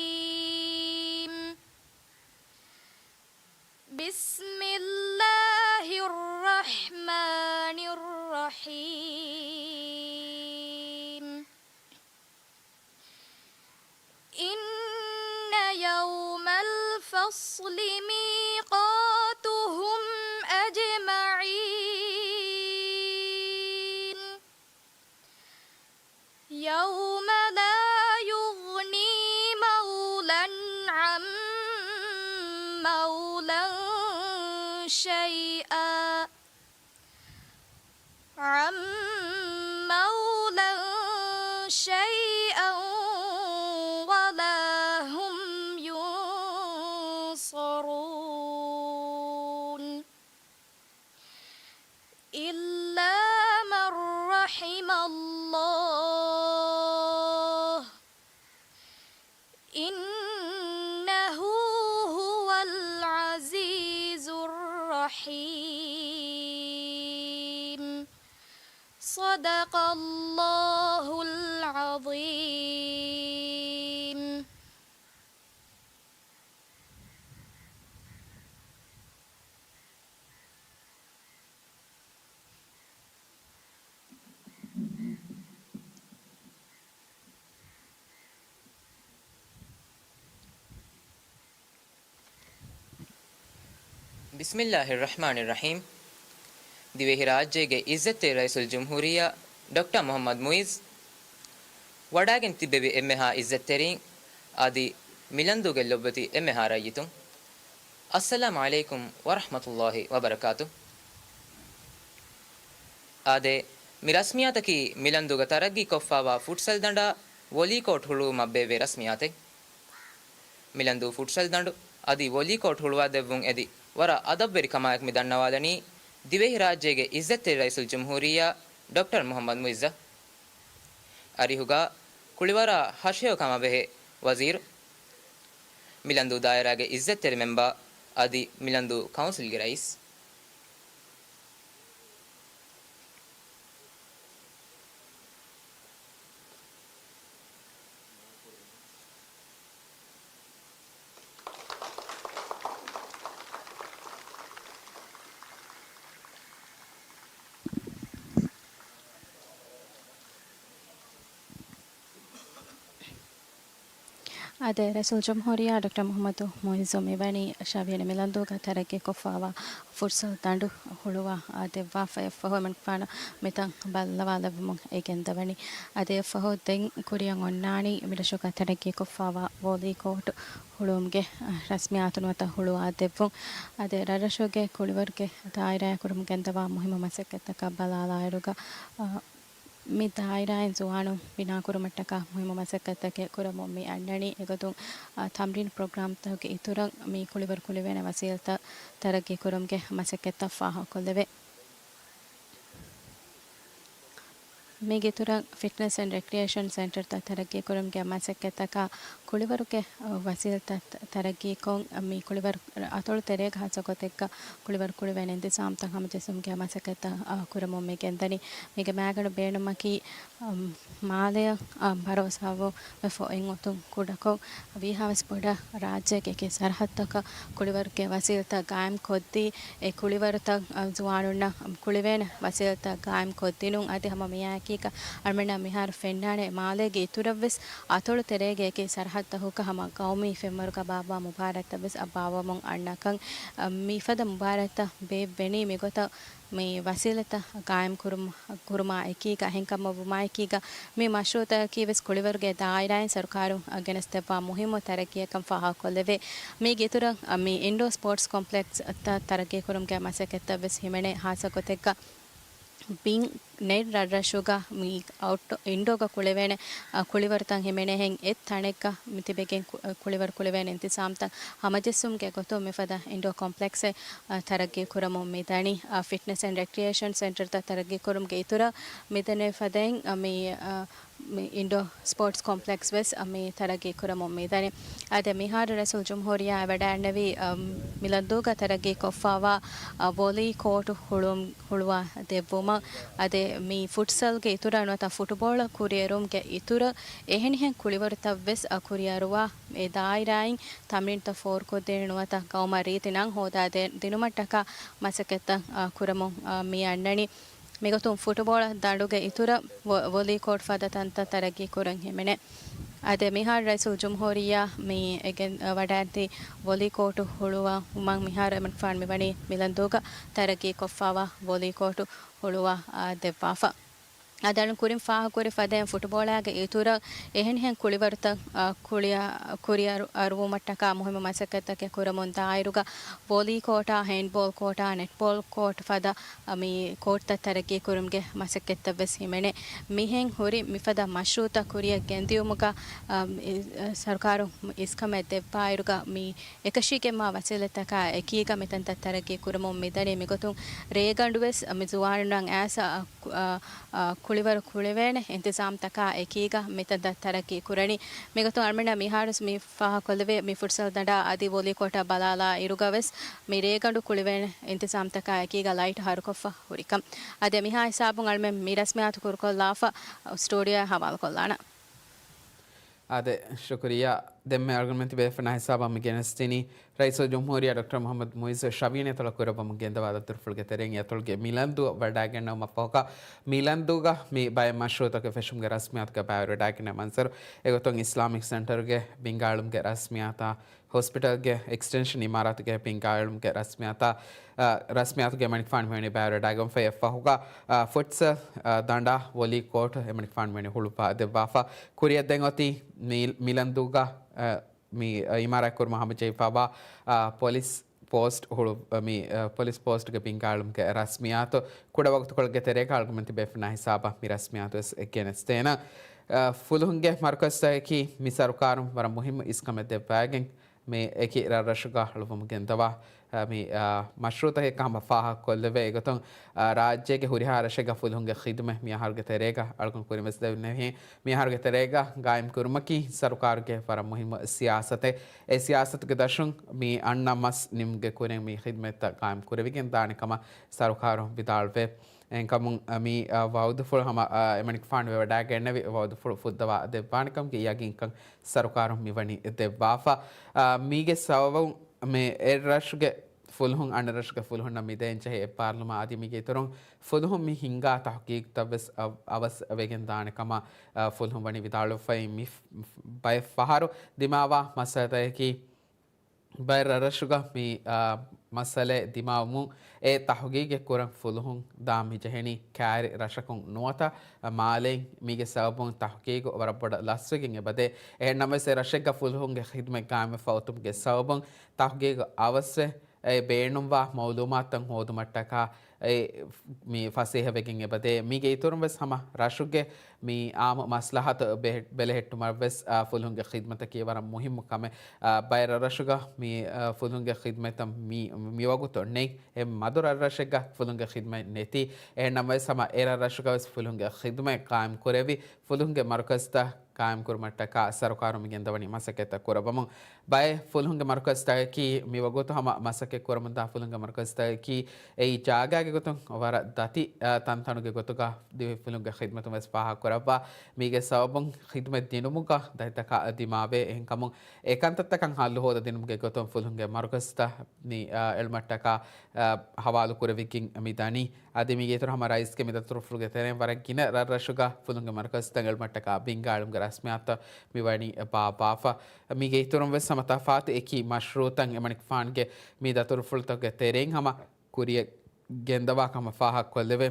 بسم الله الرحمن الرحيم. إن يوم الفصل ميقاتهم أجمعين. يوم لا يغني مولى عن مولى شيئا، عن مولى شيئا صدق الله العظيم. ބިސްމިއްލާހިއްރަޙްމާނިއްރަޙީމް. ދިވެހިރާއްޖޭގެ އިއްޒަތްތެރި ރައީސުލްޖުމްހޫރިއްޔާ ޑޮކްޓަރ މުޙައްމަދު މުޢިއްޒު، ވަޑައިގެން ތިއްބެވި އެންމެހާ އިއްޒަތްތެރީން އަދި މިލަންދޫގެ ލޮބުވެތި އެންމެހާ ރައްޔިތުން، އައްސަލާމު ޢަލައިކުމް ވަރަޙްމަތުﷲި ވަބަރަކާތު. އާދެ، މި ރަސްމިއްޔާތަކީ މިލަންދޫގަ ތަރައްގީ ކޮށްފާވާ ފުޓްސަލް ދަނޑާ ވޮލީ ކޯޓް ހުޅުވުމަށް ބޭއްވޭ ރަސްމިއްޔާތެއް. މިލަންދޫ ފުޓްސަލް ދަނޑު އަދި ވޮލީ ކޯޓް ހުޅުވާދެއްވުން އެދި ވަރަށް އަދަބުވެރި ކަމާއެކު މި ދަންނަވާލަނީ ދިވެހިރާއްޖޭގެ އިއްޒަތްތެރި ރައީސުލްޖުމްހޫރިއްޔާ ޑޮކްޓަރ މުޙައްމަދު މުޢިއްޒަށް. އަރިހުގަ ކުޅިވަރާ ހަށިހެޔޮ ކަމަށް ބެހޭ ވަޒީރު، މިލަންދޫ ދާއިރާގެ އިއްޒަތްތެރި މެމްބާ އަދި މިލަންދޫ ކައުންސިލްގެ ރައީސް. އާދެ، ރައީސުލްޖުމްހޫރިއްޔާ ޑޮކްޓަރ މުޙައްމަދު މުޢިއްޒު މިވަނީ ޝަވިޔަނި މިލަންދޫގަ ތަރައްގީކޮށްފާވާ ފުޓްސަލް ދަނޑު ހުޅުވާ ދެއްވާފަ. އެއަށްފަހު އެމަނިކުފާނު މިތަން ބައްލަވާލެއްވުމުން އެ ގެންދަވަނީ. އަދި އެއަށްފަހު ދެން ކުރިއަށް އޮންނާނީ މިރަށުގަ ތަރައްގީކޮށްފާވާ ވޯލީ ކޯޓު ހުޅުވުމުގެ ރަސްމިއްޔާތު ނުވަތަ ހުޅުވާ ދެއްވުން. އަދި ރަށްރަށުގެ ކުޅިވަރުގެ ދާއިރާއާ ކުރިން ގެންދަވާ މުހިއްމު މަސައްކަތްތަކަށް ބަލާލާއިރުގަ، އަ، މި ދާއިރާއިން ޒުވާނުން ބިނާކުރުމަށްޓަކާ މުހިއްމު މަސައްކަތްތަކެއް ކުރަމުން މި އަންނަނީ. އެގޮތުން، އަ، ތަމްރީން ޕްރޮގްރާމްތަކުގެ އިތުރަށް މި ކުޅިވަރު ކުޅެވޭނެ ވަސީލަތްތައް ތަރައްގީ ކުރުމުގެ މަސައްކަތްތައް ފާހަގަކޮށްލެވޭ. މީގެ އިތުރަށް ފިޓްނަސް އެންޑް ރެކްރިއޭޝަން ސެންޓަރތައް ތަރައްގީ ކުރުމުގެ މަސައްކަތްތަކާ ކުޅިވަރުގެ، އަ، ވަސީލަތްތައް ތަރައްގީކޮށް، މި ކުޅިވަރު އަތޮޅު ތެރޭގަ ހާއްސަ ގޮތެއްގަ ކުޅިވަރު ކުޅެވޭނެ އިންތިޒާމްތައް ހަމަޖެއްސުމުގެ މަސައްކަތްތައް، އަ، ކުރަމުން މި ގެންދަނީ. މީގެ މައިގަނޑު ބޭނުމަކީ، އަ، މާލެއަށް، އަ، ބަރޯސާވުމެފަ އޮތް އޮތުން ކުޑަކޮށް، ވީހާވެސް ބޮޑަށް ރާއްޖޭގެ އެކި ސަރަހައްދަކަށް ކުޅިވަރުގެ ވަސީލަތްތައް ގާއިމް ކޮށްދީ، އެ ކުޅިވަރުތައް، އަ، ޒުވާނުންނަށް ކުޅެވޭނެ ވަސީލަތްތައް ގާއިމް ކޮށްދިނުން. އަދި ހަމަ މިއާއެކީގަ އަޅުމެންނަށް މިހާރު ފެންނާނެ، މާލޭގެ އިތުރަށްވެސް އަތޮޅު ތެރޭގެ އެކި ސަރަހައްދަކުގަ ހަމަ ގައުމީ ފެންވަރުގަ ބާއްވާ މުބާރާތްތައްވެސް އަ، ބާއްވަމުން އަންނަކަން. އަ، މިފަދަ މުބާރާތްތައް ބޭއްވެނީ މިގޮތަށް މި ވަސީލަތްތައް ގާއިމް ކުރުމު، ކުރުމާ އެކީގަ، އެހެންކަމަށް ވުމާ އެކީގަ، މި މަޝްރޫއުތަކަކީ ވެސް ކުޅިވަރުގެ ދާއިރާއިން ސަރުކާރުން ގެނެސްދެއްވާ މުހިއްމު ތަރައްގީއެއްކަން ފާހަގަކޮށްލެވޭ. މީގެ އިތުރަށް، މި އިންޑޯ ސްޕޯޓްސް ކޮމްޕްލެކްސްތައް ތަރައްގީ ކުރުމުގެ މަސައްކަތްތައް ވެސް ހިމެނޭ. ހާއްސަ ގޮތެއްގަ ބިން ނެތް ރަށްރަށުގަ މި އައުޓް، އިންޑޯގަ ކުޅެވޭނެ، އަ، ކުޅިވަރުތައް ހިމެނޭހެން އެއް ތަނެއްގަ މި ތިބެގެން ކު-، އަ، ކުޅިވަރު ކުޅެވޭނެ އިންތިޒާމްތައް ހަމަޖެއްސުމުގެ ގޮތުން މިފަދަ އިންޑޯ ކޮމްޕްލެކްސެއް، އަ، ތަރައްގީ ކުރަމުން މި ދަނީ. އަ، ފިޓްނަސް އެންޑް ރެކްރިއޭޝަން ސެންޓަރތައް ތަރައްގީ ކުރުމުގެ އިތުރަށް މިދެންނެވި ފަދައިން، އަ، މި، އަ، މި އިންޑޯ ސްޕޯޓްސް ކޮމްޕްލެކްސް ވެސް، އަ، މި ތަރައްގީ ކުރަމުން މި ދަނީ. އާދެ، މިހާރު ރައީސުލްޖުމްހޫރިއްޔާ ވަޑައިގެންނެވި، އަ، މިލަންދޫގަ ތަރައްގީ ކޮށްފާވާ، އަ، ވޮލީ ކޯޓު ހުޅުވުން، ހުޅުވާ ދެއްވުމަށް. އަދި މި ފުޓްސަލްގެ އިތުރަށް ނުވަތަ ފުޓުބޯޅަ ކުރިއެރުމުގެ އިތުރަށް އެހެނިހެން ކުޅިވަރުތައް ވެސް، އަ، ކުރިއަރުވާ އެ ދާއިރާއިން ތަމްރީންތައް ފޯރުކޮށްދޭނެ ނުވަތަ ގައުމަށް ރީތި ނަން ހޯދާ ދޭ-، ދިނުމަށްޓަކާ މަސައްކަތްތައް، އަ، ކުރަމުން، އަ، މި އަންނަނީ. މިގޮތުން ފުޓުބޯޅަ ދަނޑުގެ އިތުރަށް ވޮ-، ވޮލީ ކޯޓް ފަދަ ތަންތަން ތަރައްގީ ކުރަން ހިމެނޭ. އާދެ، މިހާރު ރައީސުލްޖުމްހޫރިއްޔާ މި އެ ގެން-، އަ، ވަޑައިގެން ވޮލީ ކޯޓު ހުޅުވުމަށް މިހާރު އެމަނިކުފާނު މިވަނީ މިލަންދޫގަ ތަރައްގީ ކޮށްފާވާ ވޮލީ ކޯޓު ހުޅުވާ، އާ، ދެއްވާފަ. އަދި އަޅުން ކުރިން ފާހަގަކުރި ފަދައިން ފުޓުބޯޅައިގެ އިތުރަށް އެހެނިހެން ކުޅިވަރުތައް، އާ، ކުޅިއަ-، ކުރިއަރު-، އަރުވުމަށްޓަކާ މުހިއްމު މަސައްކަތްތަކެއް ކުރަމުން ދާއިރުގަ ވޯލީ ކޯޓާ، ހޭންޑްބޯލް ކޯޓާ، ނެޓްބޯލް ކޯޓް ފަދަ، އަ، މި ކޯޓްތައް ތަރައްގީ ކުރުމުގެ މަސައްކަތްތައް ވެސް ހިމެނޭ. މިހެން ހުރި މިފަދަ މަޝްރޫއުތައް ކުރިއަށް ގެންދިޔުމުގަ، އަ، އި-، އަ، ސަރުކާރު އިސްކަމެއް ދެއްވާއިރުގަ މި އެކަށީގެންވާ ވަސީލަތްތަކާ އެކީގަ މިތަންތައް ތަރައްގީ ކުރަމުން މިދަނީ. މިގޮތުން ރޭގަނޑުވެސް މި ޒުވާނުންނަށް އައިސް، އަ، ކު-، އަ، އަ، ކުޅިވަރު ކުޅެވޭނެ އިންތިޒާމްތަކާ އެކީގަ މިތަންތައް ތަރައްގީ ކުރަނީ. މިގޮތުން އަޅުމެންނަށް މިހާރު މި ފާހަގަކޮށްލެވޭ މި ފުޓްސަލް ދަނޑާ އަދި ވޮލީ ކޯޓާ ބަލާލާ އިރުގަވެސް މި ރޭގަނޑު ކުޅިވޭނެ އިންތިޒާމްތަކާ އެކީގަ ލައިޓް ހަރުކޮށްފަ ހުރިކަން. އަދި މިހާ ހިސާބުން އަޅުމެން މި ރަސްމިއްޔާތު ކުރުކޮށްލާފަ ސްޓޫޑިއޯއަށް ހަވާލުކޮށްލާނަން. އާދެ، ޝުކުރިއްޔާ. ދެންމެ އަޅުގަނޑުމެން ތިބޭފުޅުންނާ ހިސާބަށް މި ގެނެސްދިނީ ރައީސުލްޖުމްހޫރިއްޔާ ޑޮކްޓަރ މުޙައްމަދު މުޢިއްޒު ޝަވީން އެތަޅަ ކުރައްވަމުން ގެންދަވާ ދަތުރުފުޅުގެ ތެރެއިން އެތަޅުގެ މިލަންދޫ ވަޑައިގަންނަވުމަށްފަހުގަ، މިލަންދޫގަ މި ބައެއް މަޝްރޫޢުތަކެއް ފެށުމުގެ ރަސްމިއްޔާތުގަ ބައިވެރިވެވަޑައިގެންނެވި މަންޒަރު. އެގޮތުން އިސްލާމިކް ސެންޓަރުގެ ބިންގާއެޅުމުގެ ރަސްމިއްޔާތާ، ހޮސްޕިޓަލްގެ އެކްސްޓެންޝަން އިމާރާތުގެ ބިންގާއެޅުމުގެ ރަސްމިއްޔާތާ، އަ، ރަސްމިއްޔާތުގެ އެމަނިކުފާނު މިވަނީ ބައިވެރިވެވަޑައިގެންފައި. އެއަށްފަހުގަ، އަ، ފުޓްސަލް، އަ، ދަނޑާ ވޮލީ ކޯޓު އެމަނިކުފާނު މިވަނީ ހުޅުވާ ދެއްވާފަ. ކުރިއަށް ދެން އޮތީ މި-، މިލަންދޫގަ، އަ، މި، އަ، އިމާރާތް ކުރުމަށް ހަމަޖެހިފައިވާ، އަ، ޕޮލިސް ޕޯސްޓް ހުޅު-، މި، އަ، ޕޮލިސް ޕޯސްޓްގެ ބިންގާއެޅުމުގެ ރަސްމިއްޔާތު. ކުޑަ ވަގުތުކޮޅެއްގެ ތެރޭގަ އަޅުގަނޑުމެން ތިބޭފުޅުންނާ ހިސާބަށް މި ރަސްމިއްޔާތު ވެސް ގެނެސްދޭނަން. އަ، ފުލުހުންގެ މަރުކަޒުތަކަކީ މި ސަރުކާރުން ވަރަށް މުހިއްމު އިސްކަމެއް ދެއްވައިގެން، މި އެކި ރަށްރަށުގަ ހުޅުވަމުން ގެންދަވާ، އަ، މި، އަ، މަޝްރޫޢުތަކެއް ހަމަ ފާހަގަކޮށްލެވޭ. އެގޮތުން، އަ، ރާއްޖޭގެ ހުރިހާ ރަށެއްގަ ފުލުހުންގެ ޚިދުމަތް މި އަހަރުގެ ތެރޭގަ އަޅުގަނޑު ކުރިން ވެސް ދެންނެވި. މި އަހަރުގެ ތެރޭގަ ގާއިމް ކުރުމަކީ ސަރުކާރުގެ ވަރަށް މުހިއްމު ސިޔާސަތެއް. އެ ސިޔާސަތުގެ ދަށުން މި އަންނަ މަސް ނިމުމުގެ ކުރިން މި ޚިދުމަތްތައް ގާއިމް ކުރެވިގެން ދާނެ ކަމަށް ސަރުކާރުން ވިދާޅުވޭ. އެހެންކަމުން، އަ، މި، އަ، ވައުދުފުޅު ހަމަ، އަ، އެމަނިކުފާނު ވެވަޑައިގެންނެވި ވައުދުފުޅު ފުއްދަވާ ދެއްވާނެ ކަމުގެ ޔަގީންކަން ސަރުކާރުން މިވަނީ ދެއްވާފަ. އަ، މީގެ ސަބަބުން މި އެއްރަށުގެ ފުލުހުން އަނެއްރަށުގެ ފުލުހުންނަށް މިދޭންޖެހޭ އެއްބާރުލުމާ އަދި މީގެ އިތުރުން ފުލުހުން މި ހިންގާ ތަހުގީގުތައް ވެސް އަ-، އަވަސް ވެގެން ދާނެ ކަމަށް، އަ، ފުލުހުން ވަނީ ވިދާޅުވެފައި. މި ފް-، ފް-، ބައެއް ފަހަރު ދިމާވާ މައްސަލަތަކަކީ، ބައެއް ރަށްރަށުގަ މި، އާ، މައްސަލައެއް ދިމާވުމުން އެ ތަހުގީގެއް ކުރަން ފުލުހުން ދާން މިޖެހެނީ ކައިރި ރަށަކުން ނުވަތަ މާލެއިން. މީގެ ސަބަބުން ތަހުގީގު ވަރަށް ބޮޑަށް ލަސްވެގެން އެބަދޭ. އެހެން ނަމަވެސް އެ ރަށެއްގަ ފުލުހުންގެ ޚިދުމަތް ގާއިމްވެފަ އޮތުމުގެ ސަބަބުން ތަހުގީގު އަވަސްވެ، އެ ބޭނުންވާ މައުލޫމާތުތައް ހޯދުމަށްޓަކާ އެ މި ފަސޭހަވެގެން އެބަދޭ. މީގެ އިތުރުން ވެސް ހަމަ ރަށުގެ މި އާއްމު މަސްލަހަތު ބެ-، ބެލެހެއްޓުމަށް ވެސް، އާ، ފުލުހުންގެ ޚިދުމަތަކީ ވަރަށް މުހިއްމު ކަމެއް. އާ، ބައެއް ރަށްރަށުގަ މި، އާ، ފުލުހުންގެ ޚިދުމަތަށް މި، މިވަގުތު ނެތް. އެ މަދު ރަށްރަށެއްގަ ފުލުހުންގެ ޚިދުމަތް ނެތި. އެހެން ނަމަވެސް ހަމަ އެ ރަށްރަށުގަ ވެސް ފުލުހުންގެ ޚިދުމަތް ޤާއިމް ކުރެވި، ފުލުހުންގެ މަރުކަޒުތައް ޤާއިމްކުރުމަށްޓަކާ ސަރުކާރުން މިގެންދަވަނީ މަސައްކަތްތައް ކުރައްވަމުން. ބައެއް ފުލުހުންގެ މަރުކަޒުތަކަކީ މިވަގުތު ހަމަ މަސައްކަތް ކުރަމުންދާ ފުލުހުންގެ މަރުކަޒުތަކަކީ އެއީ ޖާގާގެ ގޮތުން ވަރަށް ދަތި، އަ، ތަންތަނުގެ ގޮތުގަ ދިވެހި ފުލުހުންގެ ޚިދުމަތުން ވެސް ފާހަގަކުރައްވާ. މީގެ ސަބަބުން ޚިދުމަތް ދިނުމުގަ ދަތިތަކާ ދިމާވޭ. އެހެންކަމުން އެ ކަންތައްތަކަށް ހައްލު ހޯދަދިނުމުގެ ގޮތުން ފުލުހުންގެ މަރުކަޒުތައް މި، އާ، އެޅުމަށްޓަކާ، އާ، ހަވާލު ކުރެވިގެން މި ދަނީ. އަދި މީގެ އިތުރު ހަމަ ރައީސްގެ މި ދަތުރުފުޅުގެ ތެރެއިން ވަރަށް ގިނަ ރަށްރަށުގަ ފުލުންގެ މަރުކަޒުތައް އެޅުމަށްޓަކާ ބިންގާ އެޅުމުގެ ރަސްމިއްޔާތު މި ވަނީ ބާއްވާފަ. މީގެ އިތުރުން ވެސް ހަމަ ތަފާތު އެކި މަޝްރޫޢުތައް އެމަނިކުފާނުގެ މި ދަތުރުފުޅުތަކުގެ ތެރެއިން ހަމަ ކުރިއަށް ގެންދަވާ ކަމަށް ފާހަގަކޮށްލެވޭ.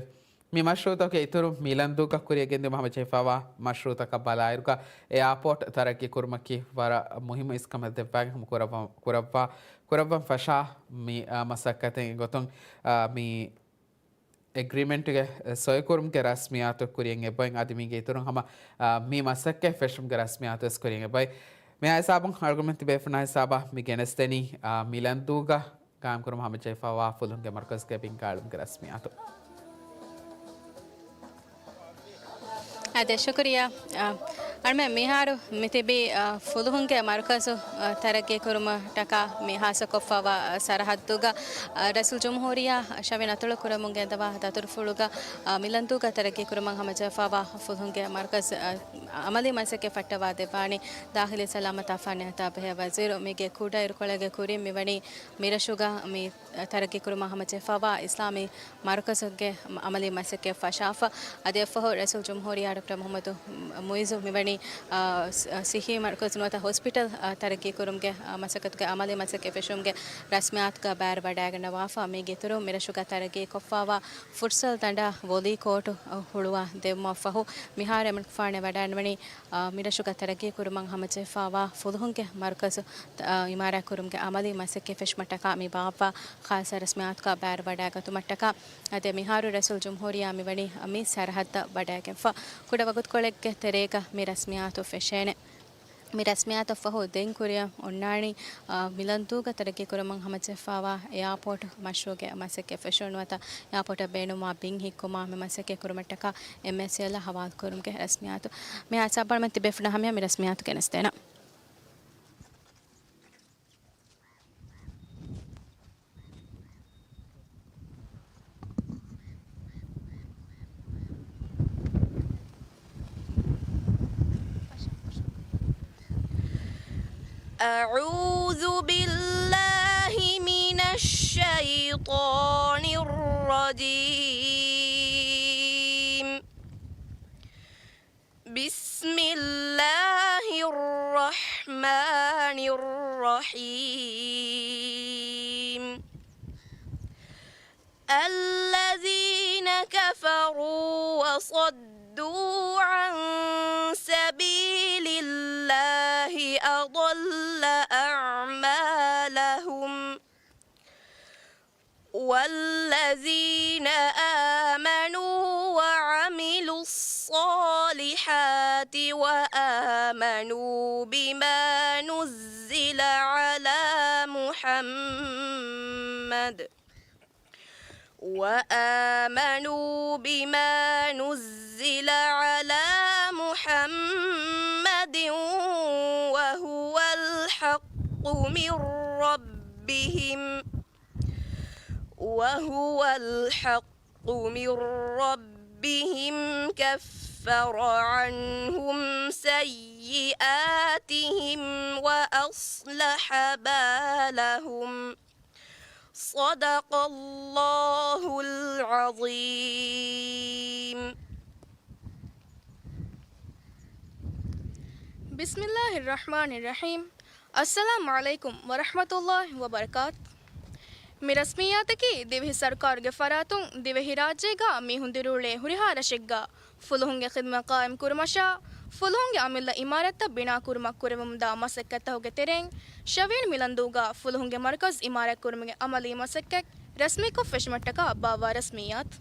މި މަޝްރޫޢުތަކުގެ އިތުރުން މިލަންދޫގަ ކުރިއަށް ގެންދިއުމަށް ހަމަޖެހިފައިވާ މަޝްރޫޢުތަކަށް ބަލާއިރުގަ އެއާޕޯޓް ތަރައްގީ ކުރުމަކީ ވަރަށް މުހިއްމު އިސްކަމެއް ދެއްވާގެން ހަމަ ކުރައްވަ-، ކުރައްވާ، ކުރައްވަން ފަށާ މި، އާ، މަސައްކަތެއް ގޮތުން، އާ، މި އެގްރިމެންޓްގެ ސޮއިކުރުމުގެ ރަސްމިއްޔާތު ކުރިއަށް އެބައޮތް. އަދި މީގެ އިތުރުން ހަމަ، އާ، މި މަސައްކަތް ފެށުމުގެ ރަސްމިއްޔާތު ވެސް ކުރިއަށް އެބައޮތް. މިހާ ހިސާބުން އަޅުގަނޑުމެން ތިބޭފުޅުންނާ ހިސާބަށް މި ގެނެސްދެނީ، އާ، މިލަންދޫގަ ގާއިމްކުރުމަށް ހަމަޖެހިފައިވާ ފުލުހުންގެ މަރުކަޒުގެ ބިންގާ އެޅުމުގެ ރަސްމިއްޔާތު. އާދެ، ޝުކުރިއްޔާ. އާ، އަޅުމެން މިހާރު މިތިބީ، އާ، ފުލުހުންގެ މަރުކަޒު، އާ، ތަރައްގީ ކުރުމަށްޓަކާ މި ހާއްސަކޮށްފައިވާ، އާ، ސަރަހައްދުގަ، އާ، ރައީސުލްޖުމްހޫރިއްޔާ ޝަވިޔަން އަތޮޅު ކުރަމުން ގެންދަވާ ދަތުރުފުޅުގަ، އާ، މިލަންދޫގަ ތަރައްގީ ކުރުމަށް ހަމަޖެހިފައިވާ ފުލުހުންގެ މަރުކަޒު، އާ، އަމަލީ މަސައްކަތް ފައްޓަވާ ދެއްވާނީ ދާޚިލީ ސަލާމަތާ ފަނިޔަތާ ބެހޭ ވަޒީރު. މީގެ ކުޑަ އިރުކޮޅެއްގެ ކުރިން މިވަނީ މިރަށުގަ މި ތަރައްގީ ކުރުމަށް ހަމަޖެހިފައިވާ އިސްލާމީ މަރުކަޒުގެ އަމަލީ މަސައްކަތް ފަށާފަ. އަދި އެއަށްފަހު ރައީސުލްޖުމްހޫރިއްޔާ ޑޮކްޓަރ މުޙައްމަދު މުޢިއްޒު މިވަނީ، އާ، ސި-، ސިއްހީ މަރުކަޒު ނުވަތަ ހޮސްޕިޓަލް، އާ، ތަރައްގީ ކުރުމުގެ، އާ، މަސައްކަތުގެ އަމަލީ މަސައްކަތް ފެށުމުގެ ރަސްމިއްޔާތުގަ ބައިވެރިވަޑައިގަންނަވާފަ. މީގެ އިތުރުން މިރަށުގަ ތަރައްގީ ކޮށްފައިވާ ފުޓްސަލް ދަނޑާ ވޮލީ ކޯޓު، އާ، ހުޅުވާ ދެއްވުމަށްފަހު މިހާރު އެމަނިކުފާނެ ވަޑައިންވަނީ އާ، މިރަށުގަ ތަރައްގީ ކުރުމަށް ހަމަޖެހިފައިވާ ފުލުހުންގެ މަރުކަޒު، އާ، އިމާރާތްކުރުމުގެ އަމަލީ މަސައްކަތް ފެށުމަށްޓަކާ މި ބާއްވާ ޚާއްޞަ ރަސްމިއްޔާތުގަ ބައިވެރިވަޑައިގަތުމަށްޓަކާ. އަދި މިހާރު ރައީސުލްޖުމްހޫރިއްޔާ މިވަނީ މި ސަރަހައްދަށް ވަޑައިގެންފަ. ކުޑަ ވަގުތުކޮޅެއްގެ ތެރޭގަ މި ރަސްމިއްޔާތު ފެށޭނެ. މި ރަސްމިއްޔާތަށް ފަހު ދެން ކުރިއަށް އޮންނާނީ، އާ، މިލަންދޫގަ ތަރައްގީ ކުރަމުން ހަމަޖެހިފައިވާ އެއާޕޯޓް މަޝްރޫއުގެ މަސައްކަތް ފެށުން ނުވަތަ އެއާޕޯޓަށް ބޭނުންވާ ބިން ހިއްކުމާ މި މަސައްކަތް ކުރުމަށްޓަކާ އެމްއޭސީއެލްއާ ހަވާލު ކުރުމުގެ ރަސްމިއްޔާތު. މި ހިސާބަށް ތިބޭފުޅުންނާ ހަމަޔަށް މި ރަސްމިއްޔާތު ގެނެސްދޭނަން. أعوذ بالله من الشيطان الرجيم. بسم الله الرحمن الرحيم. الذين كفروا وصدوا عن سبيل الله أضل أعمالهم. والذين آمنوا وعملوا الصالحات وآمنوا بما نزل على محمد وآمنوا بما نزل على محمد وهو الحق من ربهم وهو الحق من ربهم كفر عنهم سيئاتهم وأصلح بالهم. صدق الله العظيم. بسم الله الرحمن الرحيم. السلام عليكم ورحمة الله وبركاته. މި ރަސްމިއްޔާތަކީ ދިވެހި ސަރުކާރުގެ ފަރާތުން ދިވެހިރާއްޖޭގަ މީހުން ދިރިއުޅޭ ހުރިހާ ރަށެއްގަ ފުލުހުންގެ ޚިދުމަތް ޤާއިމް ކުރުމަށާ، ފުލުހުންގެ އަމިއްލަ އިމާރާތްތައް ބިނާ ކުރުމަށް ކުރެވެމުންދާ މަސައްކަތްތަކުގެ ތެރެއިން، ޝަވިޔަނި މިލަންދޫގަ ފުލުހުންގެ މަރުކަޒު އިމާރާތް ކުރުމުގެ އަމަލީ މަސައްކަތް ރަސްމީކޮށް ފެށުމަށްޓަކާ ބާއްވާ ރަސްމިއްޔާތު.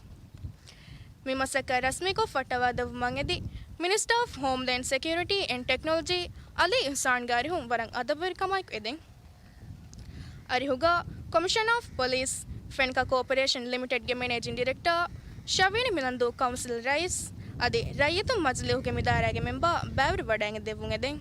މި މަސައްކަތް ރަސްމީކޮށް ފައްޓަވާދެއްވުމަށް އެދި، މިނިސްޓަރ އޮފް ހޯމްލޭންޑް ސެކިއުރިޓީ އެންޑް ޓެކްނޮލޮޖީ އަލީ އިޙްސާންގެ އަރިހުން ވަރަށް އަދަބުވެރިކަމާއެކު އެދެން. އަރިހުގަ ކޮމިޝަނަރ އޮފް ޕޮލިސް، ފެންކާ ކޯޕަރޭޝަން ލިމިޓެޑްގެ މެނޭޖިން ޑިރެކްޓަރ، ޝަވިޔަނި މިލަންދޫ ކައުންސިލް ރައީސް އަދި ރައްޔިތުން މަޖިލީހުގެ މި ދާއިރާގެ މެމްބަރ ބައިވެރިވަޑައިގެން ދެއްވުން އެދެން.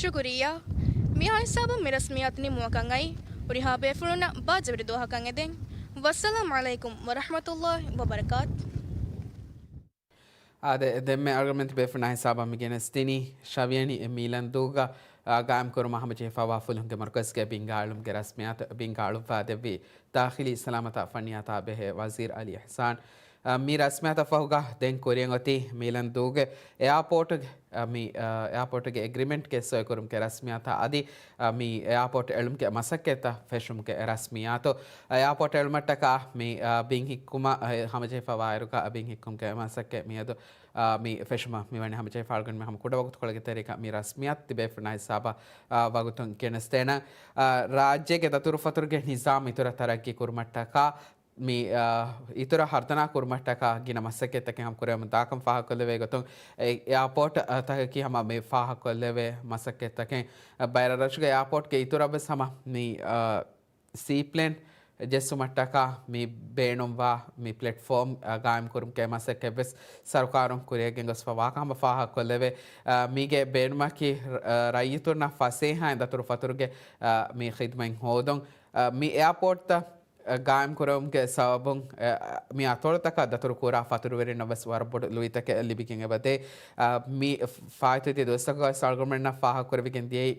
ޝުކުރިއްޔާ. މިހާ ހިސާބުން މި ރަސްމިއްޔާތު ނިމުމަކަށް އައި، ހުރިހާ ބޭފުޅުންނަށް ބާއްޖަވެރި ދުވަހަކަށް އެދެން. ވައްސަލާމް ޢަލައިކުމް ވަރަޙްމަތުﷲި ވަބަރަކާތު. އާދެ، ދެންމެ އަޅުގަނޑުމެން ބޭފުޅުންނާ ހިސާބަށް މި ގެނެސްދިނީ، ޝަވިޔަނި މިލަންދޫގަ، އާ، ގާއިމްކުރުމަށް ހަމަޖެހިފައިވާ ފުލުހުންގެ މަރުކަޒުގެ ބިންގާ އެޅުމުގެ ރަސްމިއްޔާތު ބިންގާ އަޅުއްވާ ދެއްވީ ދާޚިލީ ސަލާމަތާ ފަންނިޔާތާ ބެހޭ ވަޒީރު އަލީ އިޙްސާން. އާ، މި ރަސްމިއްޔާތަށް ފަހުގަ ދެން ކުރިއަށް އޮތީ މިލަންދޫގެ އެއާޕޯޓުގެ އަ، މި، އަ، އެއާޕޯޓުގެ އެގްރިމެންޓްގެ ސޮއިކުރުމުގެ ރަސްމިއްޔާތާ އަދި، އަ، މި އެއާޕޯޓް އެޅުމުގެ މަސައްކަތްތައް ފެށުމުގެ ރަސްމިއްޔާތު. އެއާޕޯޓް އެޅުމަށްޓަކާ މި، އަ، ބިން ހިއްކުމަށް، އަ، ހަމަޖެހިފައިވާއިރުގަ ބިން ހިއްކުމުގެ މަސައްކަތް މިއަދު، އަ، މި ފެށުމަށް މިވަނީ. ހަމަޖެހިފައި އަޅުގަނޑުމެން ހަމަ ކުޑަ ވަގުތުކޮޅެއްގެ ތެރޭގަ މި ރަސްމިއްޔާތު ތިބޭފުޅުންނާ ހިސާބަށް، އަ، ވަގުތުން ގެނެސްދޭނަން. އަ، ރާއްޖޭގެ ދަތުރުފަތުރުގެ ނިޒާމް އިތުރަށް ތަރައްގީ ކުރުމަށްޓަކާ މި، އާ، އިތުރަށް ހަރުދަނާ ކުރުމަށްޓަކާ ގިނަ މަސައްކަތްތަކެއް ހަމަ ކުރެވެމުން ދާކަން ފާހަގަކޮށްލެވޭ ގޮތުން، އެ، އެއާޕޯޓް، އާ، ތަކަކީ ހަމަ މި ފާހަގަކޮށްލެވޭ މަސައްކަތްތަކެއް. އާ، ބައި ރަށްރަށުގެ އެއާޕޯޓްގެ އިތުރަށް ވެސް ހަމަ މި، އާ، ސީޕްލޭން ޖެއްސުމަށްޓަކާ މި ބޭނުންވާ މި ޕްލެޓްފޯމް، އާ، ގާއިމް ކުރުމުގެ މަސައްކަތް ވެސް ސަރުކާރުން ކުރިއަށް ގެންގޮސްފަ ވާކަން ހަމަ ފާހަގަކޮށްލެވޭ. އާ، މީގެ ބޭނުމަކީ، އާ، ރައްޔިތުންނަށް ފަސޭހައިން ދަތުރުފަތުރުގެ، އާ، މި ޚިދުމަތް ހޯދުން. އާ، މި އެއާޕޯޓްތައް ގާއިމް ކުރުމުގެ ސަބަބުން، އަ، މި އަތޮޅުތަކަށް ދަތުރު ކުރާ ފަތުރުވެރިންނަށް ވެސް ވަރަށް ބޮޑު ލުއިތަކެއް ލިބިގެން އެބަދޭ. އަ، މި ފާއިތުވެދިޔަ ދުވަސްތަކުގައި ސަޅުގަނޑުމެންނަށް ފާހަގަކުރެވިގެން ދިޔައީ،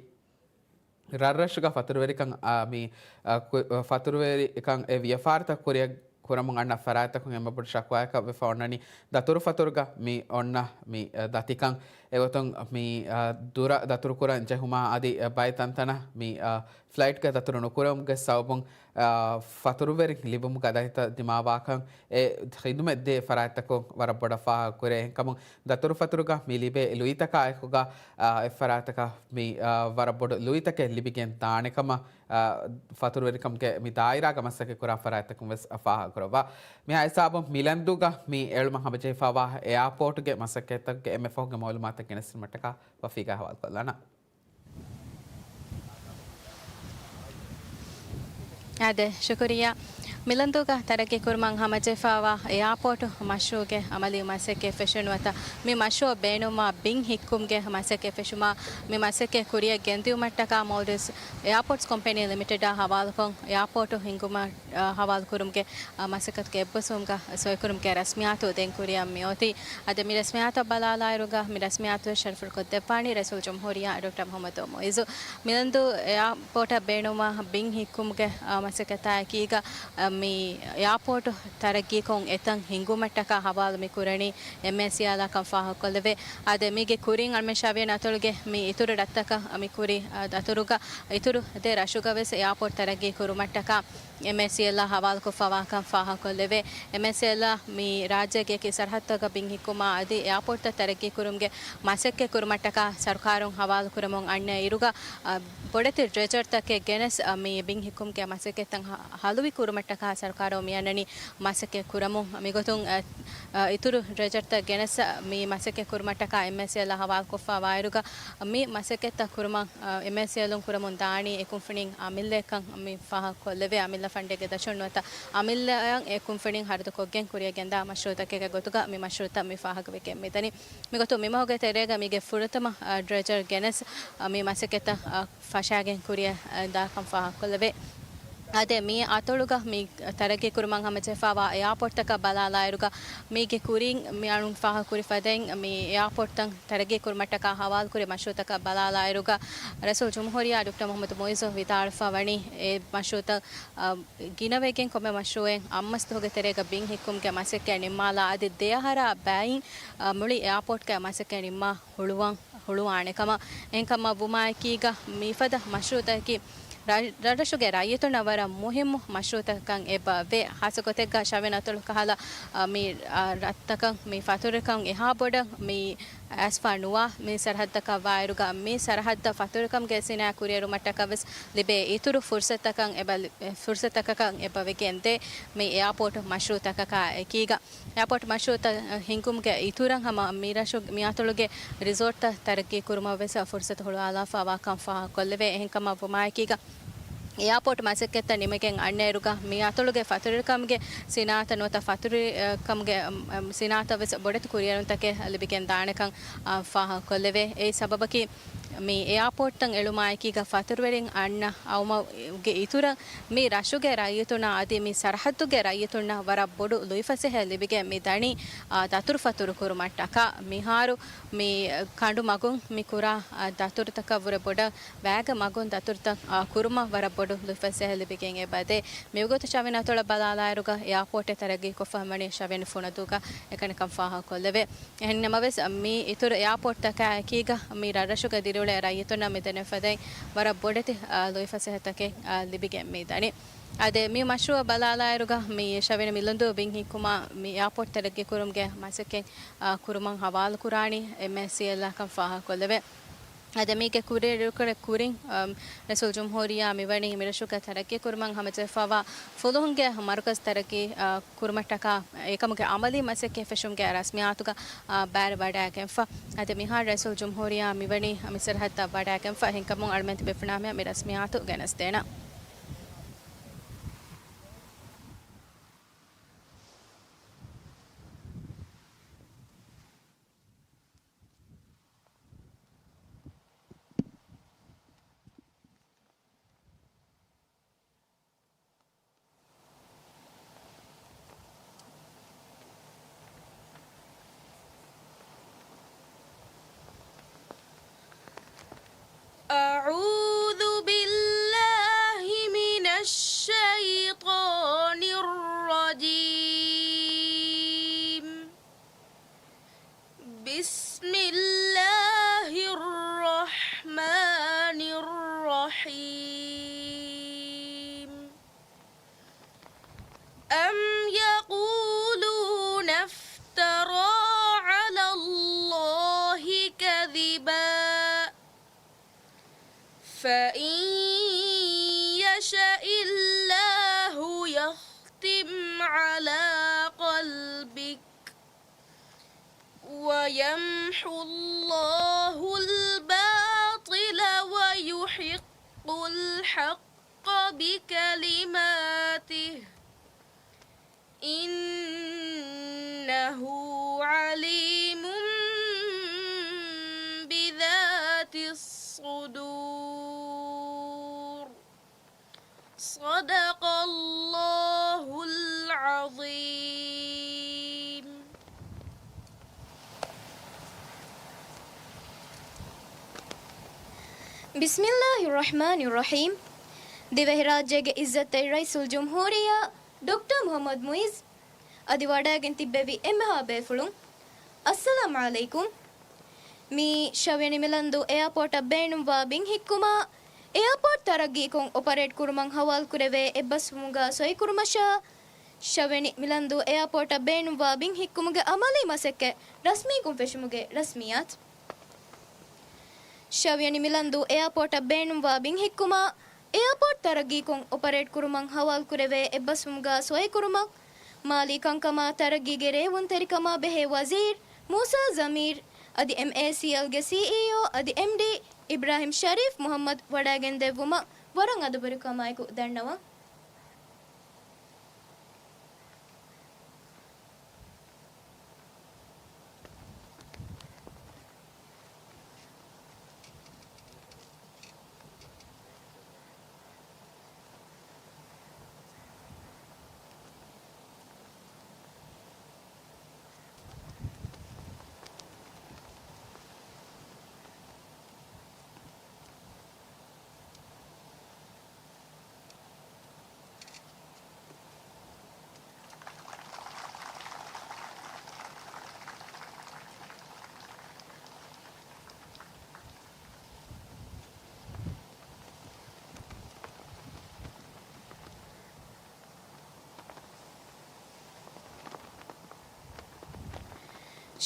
ރަށްރަށުގަ ފަތުރުވެރިކަން، އާ، މި، އާ، ކު-، އާ، ފަތުރުވެރިކަން އެ ވިޔަފާރިތައް ކުރިއަށް ކުރަމުން އަންނަ ފަރާތްތަކުން އެންމެ ބޮޑު ޝަކުވާއަކަށް ވެފަ އޮންނަނީ ދަތުރުފަތުރުގަ މި އޮންނަ މި، އާ، ދަތިކަން. އެގޮތުން މި، އާ، ދުރަށް ދަތުރުކުރަން ޖެހުމާ އަދި، އާ، ބައެއް ތަންތަނަށް މި، އާ، ފްލައިޓްގަ ދަތުރު ނުކުރެވުމުގެ ސަބަބުން، އާ، ފަތުރުވެރިން ލިބުމުގަ ދަތިތައް ދިމާވާކަން އެ ޚިދުމަތް ދޭ ފަރާތްތަކުން ވަރަށް ބޮޑަށް ފާހަގަކުރޭ. އެހެންކަމުން ދަތުރުފަތުރުގަ މި ލިބޭ ލުއިތަކާއެކުގަ، އާ، އެއްފަރާތަކަށް މި، އާ، ވަރަށް ބޮޑު ލުއިތަކެއް ލިބިގެން ދާނެކަމަށް، އާ، ފަތުރުވެރިކަމުގެ މި ދާއިރާގަ މަސައްކަތްކުރާ ފަރާތްތަކުން ވެސް ފާހަގަކުރައްވާ. މިހާ ހިސާބުން މިލަންދޫގަ މި އެޅުމަށް ހަމަޖެހިފައިވާ އެއާޕޯޓުގެ މަސައްކަތްތަކުގެ އެންމެ ފަހުގެ މައުލޫމާތުތައް ގެނެސްދިނުމަށްޓަކާ ވަފީގާ ހަވާލުކޮށްލާނަން. އާދެ، ޝުކުރިއްޔާ. މިލަންދޫގަ ތަރައްގީ ކުރުމަށް ހަމަޖެހިފައިވާ އެއާޕޯޓު މަޝްރޫޢުގެ އަމަލީ މަސައްކަތް ފެށުނު ވަތަ، މި މަޝްރޫޢަށް ބޭނުންވާ ބިން ހިއްކުމުގެ މަސައްކަތް ފެށުމާ، މި މަސައްކަތް ކުރިއަށް ގެންދިއުމަށްޓަކާ މޯލްޑިވްސް އެއާޕޯޓްސް ކޮމްޕެނީ ލިމިޓެޑާ ހަވާލުކޮށް، އެއާޕޯޓު ހިންގުމަށް، އާ، ހަވާލުކުރުމުގެ، އާ، މަސައްކަތުގެ އެއްބަސްވުމުގަ ސޮއިކުރުމުގެ ރަސްމިއްޔާތު ދެން ކުރިއަށް މިއޮތީ. އަދި މި ރަސްމިއްޔާތަށް ބަލާލާއިރުގަ، މި ރަސްމިއްޔާތު ޝަރަފުވެރިކޮށްދެއްވާނީ ރައީސުލްޖުމްހޫރިއްޔާ ޑޮކްޓަރ މުޙައްމަދު މުޢިއްޒު. މިލަންދޫ އެއާޕޯޓަށް ބޭނުންވާ ބިން ހިއްކުމުގެ، އާ، މަސައްކަތާ އެކީގަ، އާ، މި އެއާޕޯޓު ތަރައްގީކޮށް އެތަން ހިންގުމަށްޓަކާ ހަވާލު މި ކުރަނީ އެމްއޭސީއެލްއާ ކަން ފާހަގަކޮށްލެވޭ. އާދެ، މީގެ ކުރިން އަޅުމެން ޝަވިޔަނި އަތޮޅުގެ މި އިތުރު ރަށްތަކަށް މި ކުރި، އާ، ދަތުރުގަ އިތުރު ދެ ރަށުގަ ވެސް އެއާޕޯޓް ތަރައްގީ ކުރުމަށްޓަކާ އެމްއޭސީއެލްއާ ހަވާލުކޮށްފަވާކަން ފާހަގަކޮށްލެވޭ. އެމްއޭސީއެލްއާ މި ރާއްޖޭގެ އެކި ސަރަހައްދުތަކަށް ބިން ހިއްކުމާ އަދި އެއާޕޯޓްތައް ތަރައްގީ ކުރުމުގެ މަސައްކަތް ކުރުމަށްޓަކާ ސަރުކާރުން ހަވާލު ކުރަމުން އަންނަ އިރުގަ، އަ، ބޮޑެތި ޑްރެޖަރތަކެއް ގެނެސް، އަ، މި ބިން ހިއްކުމުގެ މަސައްކަތްތައް ހަ-، ހަލުވި ކުރުމަށްޓަކާ ސަރުކާރުން މިއަންނަނީ މަސައްކަތް ކުރަމުން. މިގޮތުން، އަ، އަ، އިތުރު ޑްރެޖަރތައް ގެނެސް، އަ، މި މަސައްކަތް ކުރުމަށްޓަކާ އެމްއޭސީއެލްއާ ހަވާލުކޮށްފަވާއިރުގަ، މި މަސައްކަތްތައް ކުރުމަށް، އަ، އެމްއޭސީއެލުން ކުރަމުން ދާނީ އެ ކުންފުނިން އަމިއްލައަކަށް މި ފާހަގަކޮށްލެވޭ. އަމިއްލަ ފަންޑެއްގެ ދަށުން ނުވަތަ އަމިއްލައަށް އެ ކުންފުނިން ހަރަދުކޮށްގެން ކުރިއަށް ގެންދާ މަޝްރޫޢުތަކެއްގެ ގޮތުގަ މި މަޝްރޫޢުތައް މި ފާހަގަވެގެން މިދަނީ. މިގޮތުން މިމަހުގެ ތެރޭގަ މީގެ ފުރަތަމަ، އަ، ޑްރެޖަރ ގެނެސް، އަ، މި މަސައްކަތްތައް، އަ، ފަށާގެން ކުރިއަށް، އަ، ދާކަން ފާހަގަކޮށްލެވޭ. އާދެ، މި އަތޮޅުގަ މި ތަރައްގީ ކުރުމަށް ހަމަޖެހިފައިވާ އެއާޕޯޓްތަކަށް ބަލާލާއިރުގަ، މީގެ ކުރިން މި އަޅުން ފާހަގަކުރި ފަދައިން، މި އެއާޕޯޓްތައް ތަރައްގީ ކުރުމަށްޓަކާ ހަވާލުކުރި މަޝްރޫޢުތަކަށް ބަލާލާއިރުގަ، ރައީސުލްޖުމްހޫރިއްޔާ ޑޮކްޓަރ މުޙައްމަދު މުޢިއްޒު ވިދާޅުވެފަ ވަނީ، އެ މަޝްރޫޢުތައް، އަ، ގިނަވެގެން ކޮންމެ މަޝްރޫޢެއް އަށް މަސްދުވަހުގެ ތެރޭގަ ބިން ހިއްކުމުގެ މަސައްކަތް ނިންމާލާ އަދި ދެއަހަރާ ބައިން، އަ، މުޅި އެއާޕޯޓްގެ މަސައްކަތް ނިންމާ ހުޅުވަން ހުޅުވާނެ ކަމަށް. އެހެންކަމަށް ވުމާއެކީގަ، މިފަދަ މަޝްރޫޢުތަކަކީ ރަ-، ރަށްރަށުގެ ރައްޔިތުންނަށް ވަރަށް މުހިއްމު މަޝްރޫޢުތަކަކަށް އެބަ ވޭ. ޚާއްޞަގޮތެއްގަ ޝަވިޔަނި އަތޮޅު ކަހަލަ، އަ، މި، އަ، ރަށްތަކަށް މި ފަތުރުވެރިކަން އެހާ ބޮޑަށް މި އައިސްފަ ނުވާ މި ސަރަހައްދަކަށް ވާއިރުގަ، މި ސަރަހައްދަށް ފަތުރުވެރިކަމުގެ ސިނާއަތް ކުރިއެރުމަށްޓަކަށް ވެސް ލިބޭ އިތުރު ފުރުސަތަކަށް އެބަ ލި-، ފުރުސަތަކަކަށް އެބަ ވެގެން ދޭ މި އެއާޕޯޓް މަޝްރޫޢުތަކަކާ އެކީގަ. އެއާޕޯޓް މަޝްރޫޢުތައް ހިންގުމުގެ އިތުރަށް ހަމަ މި ރަށު-، މި އަތޮޅުގެ ރިސޯޓްތައް ތަރައްގީ ކުރުމަށް ވެސް ފުރުސަތު ހުޅުވާލާފަވާކަން ފާހަގަކޮށްލެވޭ. އެހެންކަމަށް ވުމާއެކީގަ، އެއާޕޯޓް މަސައްކަތްތައް ނިމިގެން އަންނައިރުގަ، މި އަތޮޅުގެ ފަތުރުވެރިކަމުގެ ސިނާއަތަށް ނުވަތަ ފަތުރުވެރި-، އަ، ކަމުގެ، އަ، އަ، ސިނާއަތަށް ވެސް ބޮޑެތި ކުރިއެރުންތަކެއް ލިބިގެން ދާނެކަން، އަ، ފާހަގަކޮށްލެވޭ. އެއީ ސަބަބަކީ، މި އެއާޕޯޓްތައް އެޅުމާއެކީގަ ފަތުރުވެރިން އަންނަ އައުމުގެ އިތުރަށް މި ރަށުގެ ރައްޔިތުންނަށް އަދި މި ސަރަހައްދުގެ ރައްޔިތުންނަށް ވަރަށް ބޮޑު ލުއިފަސޭހައެއް ލިބިގެން މި ދަނީ، އާ، ދަތުރުފަތުރު ކުރުމަށްޓަކާ. މިހާރު މި ކަނޑު މަގުން މި ކުރާ، އާ، ދަތުރުތަކަށްވުރެ ބޮޑަށް ވައިގެ މަގުން ދަތުރުތައް، އާ، ކުރުމަށް ވަރަށް ބޮޑު ލުއިފަސޭހައެއް ލިބިގެން އެބަދޭ. މިވަގުތު ޝަވިޔަނި އަތޮޅަށް ބަލާލާއިރުގަ އެއާޕޯޓެއް ތަރައްގީކޮށްފަ ހަމަނީ ޝަވިޔަނި ފުނަދޫގަ އެކަނިކަން ފާހަގަކޮށްލެވޭ. އެހެން ނަމަވެސް، މި އިތުރު އެއާޕޯޓްތަކާއެކީގަ މި ރަށްރަށުގަ ދިރިއުޅޭ ރައްޔިތުންނަށް މިދެނެފަދައިން ވަރަށް ބޮޑެތި، އާ، ލުއިފަސޭހަތަކެއް، އާ، ލިބިގެން މިދަނީ. އާދެ، މި މަޝްރޫޢަށް ބަލާލާއިރުގަ މި ޝަވިޔަނި މިލަންދޫ ބިން ހިއްކުމާ މި އެއާޕޯޓް ތަރައްގީ ކުރުމުގެ މަސައްކަތް، އާ، ކުރުމަށް ހަވާލުކުރާނީ އެމްއޭސީއެލްއާ ކަން ފާހަގަކޮށްލެވޭ. އަދި މީގެ ކުރިއެރުކުރެ ކުރިން، އަމް، ރައީސުލްޖުމްހޫރިއްޔާ މިވަނީ މިރަށުގަ ތަރައްގީ ކުރުމަށް ހަމަޖެހިފައިވާ ފުލުހުންގެ މަރުކަޒު ތަރައްގީ، އަ، ކުރުމަށްޓަކާ އެކަމުގެ އަމަލީ މަސައްކަތް ފެށުމުގެ ރަސްމިއްޔާތުގަ، އަ، ބައިވެރިވަޑައިގެންފަ. އަދި މިހާރު ރައީސުލްޖުމްހޫރިއްޔާ މިވަނީ މި ސަރަހައްދަށް ވަޑައިގެންފަ. އެހެންކަމުން އަޅުމެން ތިބޭފުޅުންނާ މި ރަސްމިއްޔާތު ގެނެސްދޭނަން. فإن يشأ الله يختم على قلبك ويمحو الله الباطل ويحق الحق بكلماته إنه عليم بذات الصدور. صدق الله العظيم. بسم الله الرحمن الرحيم. ދިވެހިރާއްޖޭގެ ޢިއްޒަތްތެރި ރައީސުލްޖުމްހޫރިއްޔާ ޑޮކްޓަރ މުޙައްމަދު މުޢިއްޒު އަދި ވަޑައިގެން ތިއްބެވި އެންމެހާ ބޭފުޅުން، އައްސަލާމް ޢަލައިކުމް. މިއީ ޝަވިޔަނި މިލަންދޫ އެއާޕޯޓަށް ބޭނުންވާ ބިން ހިއްކުމާ، އެއާޕޯޓް ތަރައްގީކޮށް އޮޕަރޭޓް ކުރުމަށް ހަވާލުކުރެވޭ އެއްބަސްވުމުގަ ސޮއިކުރުމަށާ، ޝަވިޔަނި މިލަންދޫ އެއާޕޯޓަށް ބޭނުންވާ ބިން ހިއްކުމުގެ އަމަލީ މަސައްކަތް ރަސްމީކޮށް ފެށުމުގެ ރަސްމިއްޔާތު. ޝަވިޔަނި މިލަންދޫ އެއާޕޯޓަށް ބޭނުންވާ ބިން ހިއްކުމާ، އެއާޕޯޓް ތަރައްގީކޮށް އޮޕަރޭޓް ކުރުމަށް ހަވާލުކުރެވޭ އެއްބަސްވުމުގަ ސޮއިކުރުމަށް، މާލީ ކަންކަމާ ތަރައްގީގެ ރޭވުންތެރިކަމާ ބެހޭ ވަޒީރު މޫސާ ޒަމީރު އަދި އެމްއޭސީއެލްގެ ސީއީއޯ އަދި އެމްޑީ އިބްރާހިމް ޝަރީފް މުޙައްމަދު ވަޑައިގެންދެއްވުމަށް ވަރަށް އަދަބުވެރިކަމާއެކު ދަންނަވަން.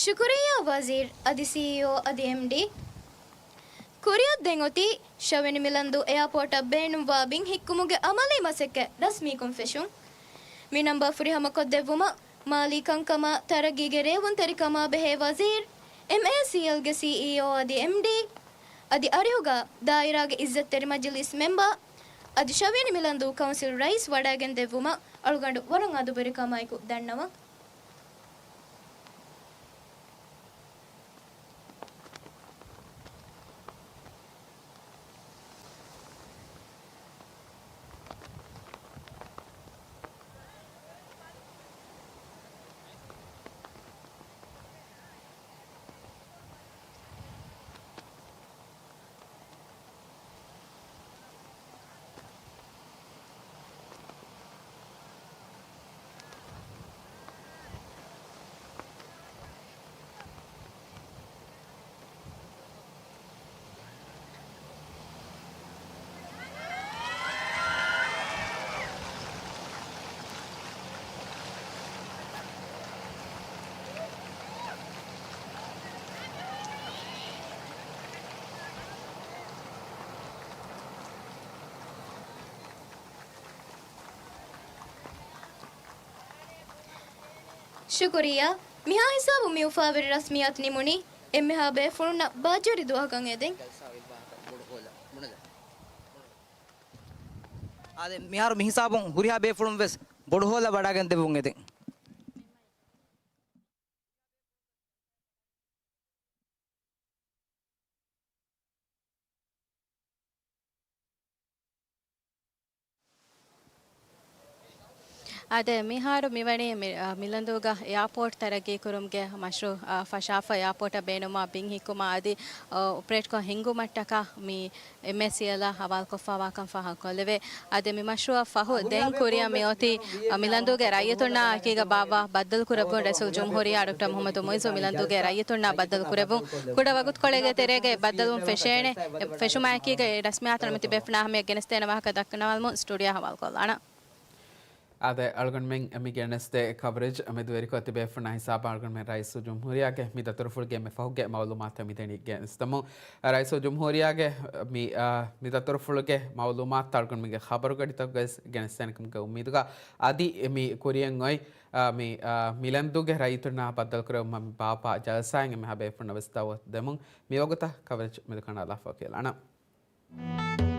ޝުކުރިއްޔާ ވަޒީރު އަދި ސީއީއޯ އަދި އެމްޑީ. ކުރިއަށް ދެން އޮތީ ޝަވިޔަނި މިލަންދޫ އެއާޕޯޓަށް ބޭނުންވާ ބިން ހިއްކުމުގެ އަމަލީ މަސައްކަތް ރަސްމީކޮށް ފެށުން. މި ނަންބަރ ފުރިހަމަކޮށްދެއްވުމަށް މާލީ ކަންކަމާ ތަރައްގީގެ ރޭވުންތެރިކަމާ ބެހޭ ވަޒީރު، އެމްއޭސީއެލްގެ ސީއީއޯ އަދި އެމްޑީ، އަދި އަރިހުގަ ދާއިރާގެ އިއްޒަތްތެރި މަޖިލީސް މެމްބަރު، އަދި ޝަވިޔަނި މިލަންދޫ ކައުންސިލް ރައީސް ވަޑައިގެން ދެއްވުމަށް އަޅުގަނޑު ވަރަށް އަދަބުވެރިކަމާއެކު ދަންނަވަން. ޝުކުރިއްޔާ. މިހާ ހިސާބުން މި އުފާވެރި ރަސްމިއްޔާތު ނިމުނީ. އެންމެހާ ބޭފުޅުންނަށް ބާއްޖަވެރި ދުވަހަކަށް އެދެން. އާދެ، މިހާރު މި ހިސާބުން ހުރިހާ ބޭފުޅުން ވެސް ބޮޑު ހޯލަށް ވަޑައިގެން ދެއްވުން އެދެން. އާދެ، މިހާރު މިވަނީ މި-، އާ، މިލަންދޫގަ އެއާޕޯޓް ތަރައްގީކުރުމުގެ މަޝްރޫއު، އާ، ފަށާފަ އެއާޕޯޓަށް ބޭނުންވާ ބިން ހިއްކުމަށް އަދި، އާ، އޮޕަރޭޓްކޮށް ހިންގުމަށްޓަކާ މި އެމްއޭސީއެލްއަށް ހަވާލުކޮށްފައިވާކަން ފާހަގަކޮށްލެވޭ. އަދި މި މަޝްރޫއަށް ފަހު ދެން ކުރިއަށް މިއޮތީ މިލަންދޫގެ ރައްޔިތުންނާ އެކީގަ ބާއްވާ ބައްދަލުކުރެއްވުން. ރައީސުލްޖުމްހޫރިއްޔާ ޑޮކްޓަރ މުޙައްމަދު މުޢިއްޒު މިލަންދޫގެ ރައްޔިތުންނާ ބައްދަލުކުރެއްވުން. ކުޑަ ވަގުތުކޮޅެއްގެ ތެރޭގައި ބައްދަލުވުން ފެށޭނެ. އެ ފެށުމާއެކީގަ އެ ރަސްމިއްޔާތުން މިތިބޭފުޅުންނާ ހަމަޔަށް ގެނެސްދޭނެ ވާހަކަ ދައްކަންވާލަމުން ސްޓޫޑިއޯ ހަވާލުކޮށްލާނަން. އާދެ، އަޅުގަނޑުމެން މި ގެނެސްދޭ ކަވަރޭޖް މެދުވެރިކޮށް ތިބޭފުޅުންނާ ހިސާބަށް އަޅުގަނޑުމެން ރައީސުލްޖުމްހޫރިއްޔާގެ މި ދަތުރުފުޅުގެ އެންމެ ފަހުގެ މައުލޫމާތު މިދެނީ ގެނެސްދަމުން. ރައީސުލްޖުމްހޫރިއްޔާގެ މި، އާ، މި ދަތުރުފުޅުގެ މައުލޫމާތު އަޅުގަނޑުމެންގެ ޚަބަރުގަޑިތަކުގައި ގެނެސްދޭނެ ކަމުގެ އުއްމީދުގަ އަދި މި ކުރިއަށް އޮތް، އާ، މި، އާ، މި ލަންދޫގެ ރައްޔިތުންނާ ބައްދަލުކުރެވުމަށް މި ބާއްވާ ޖަލްސާއިން އެންމެހާ ބޭފުޅުންނަށް ވެސް ދައުވަތު ދެމުން މިވަގުތަށް ކަވަރޭޖް މެދުކަނޑާލާފަ ކިޔަލާނަން.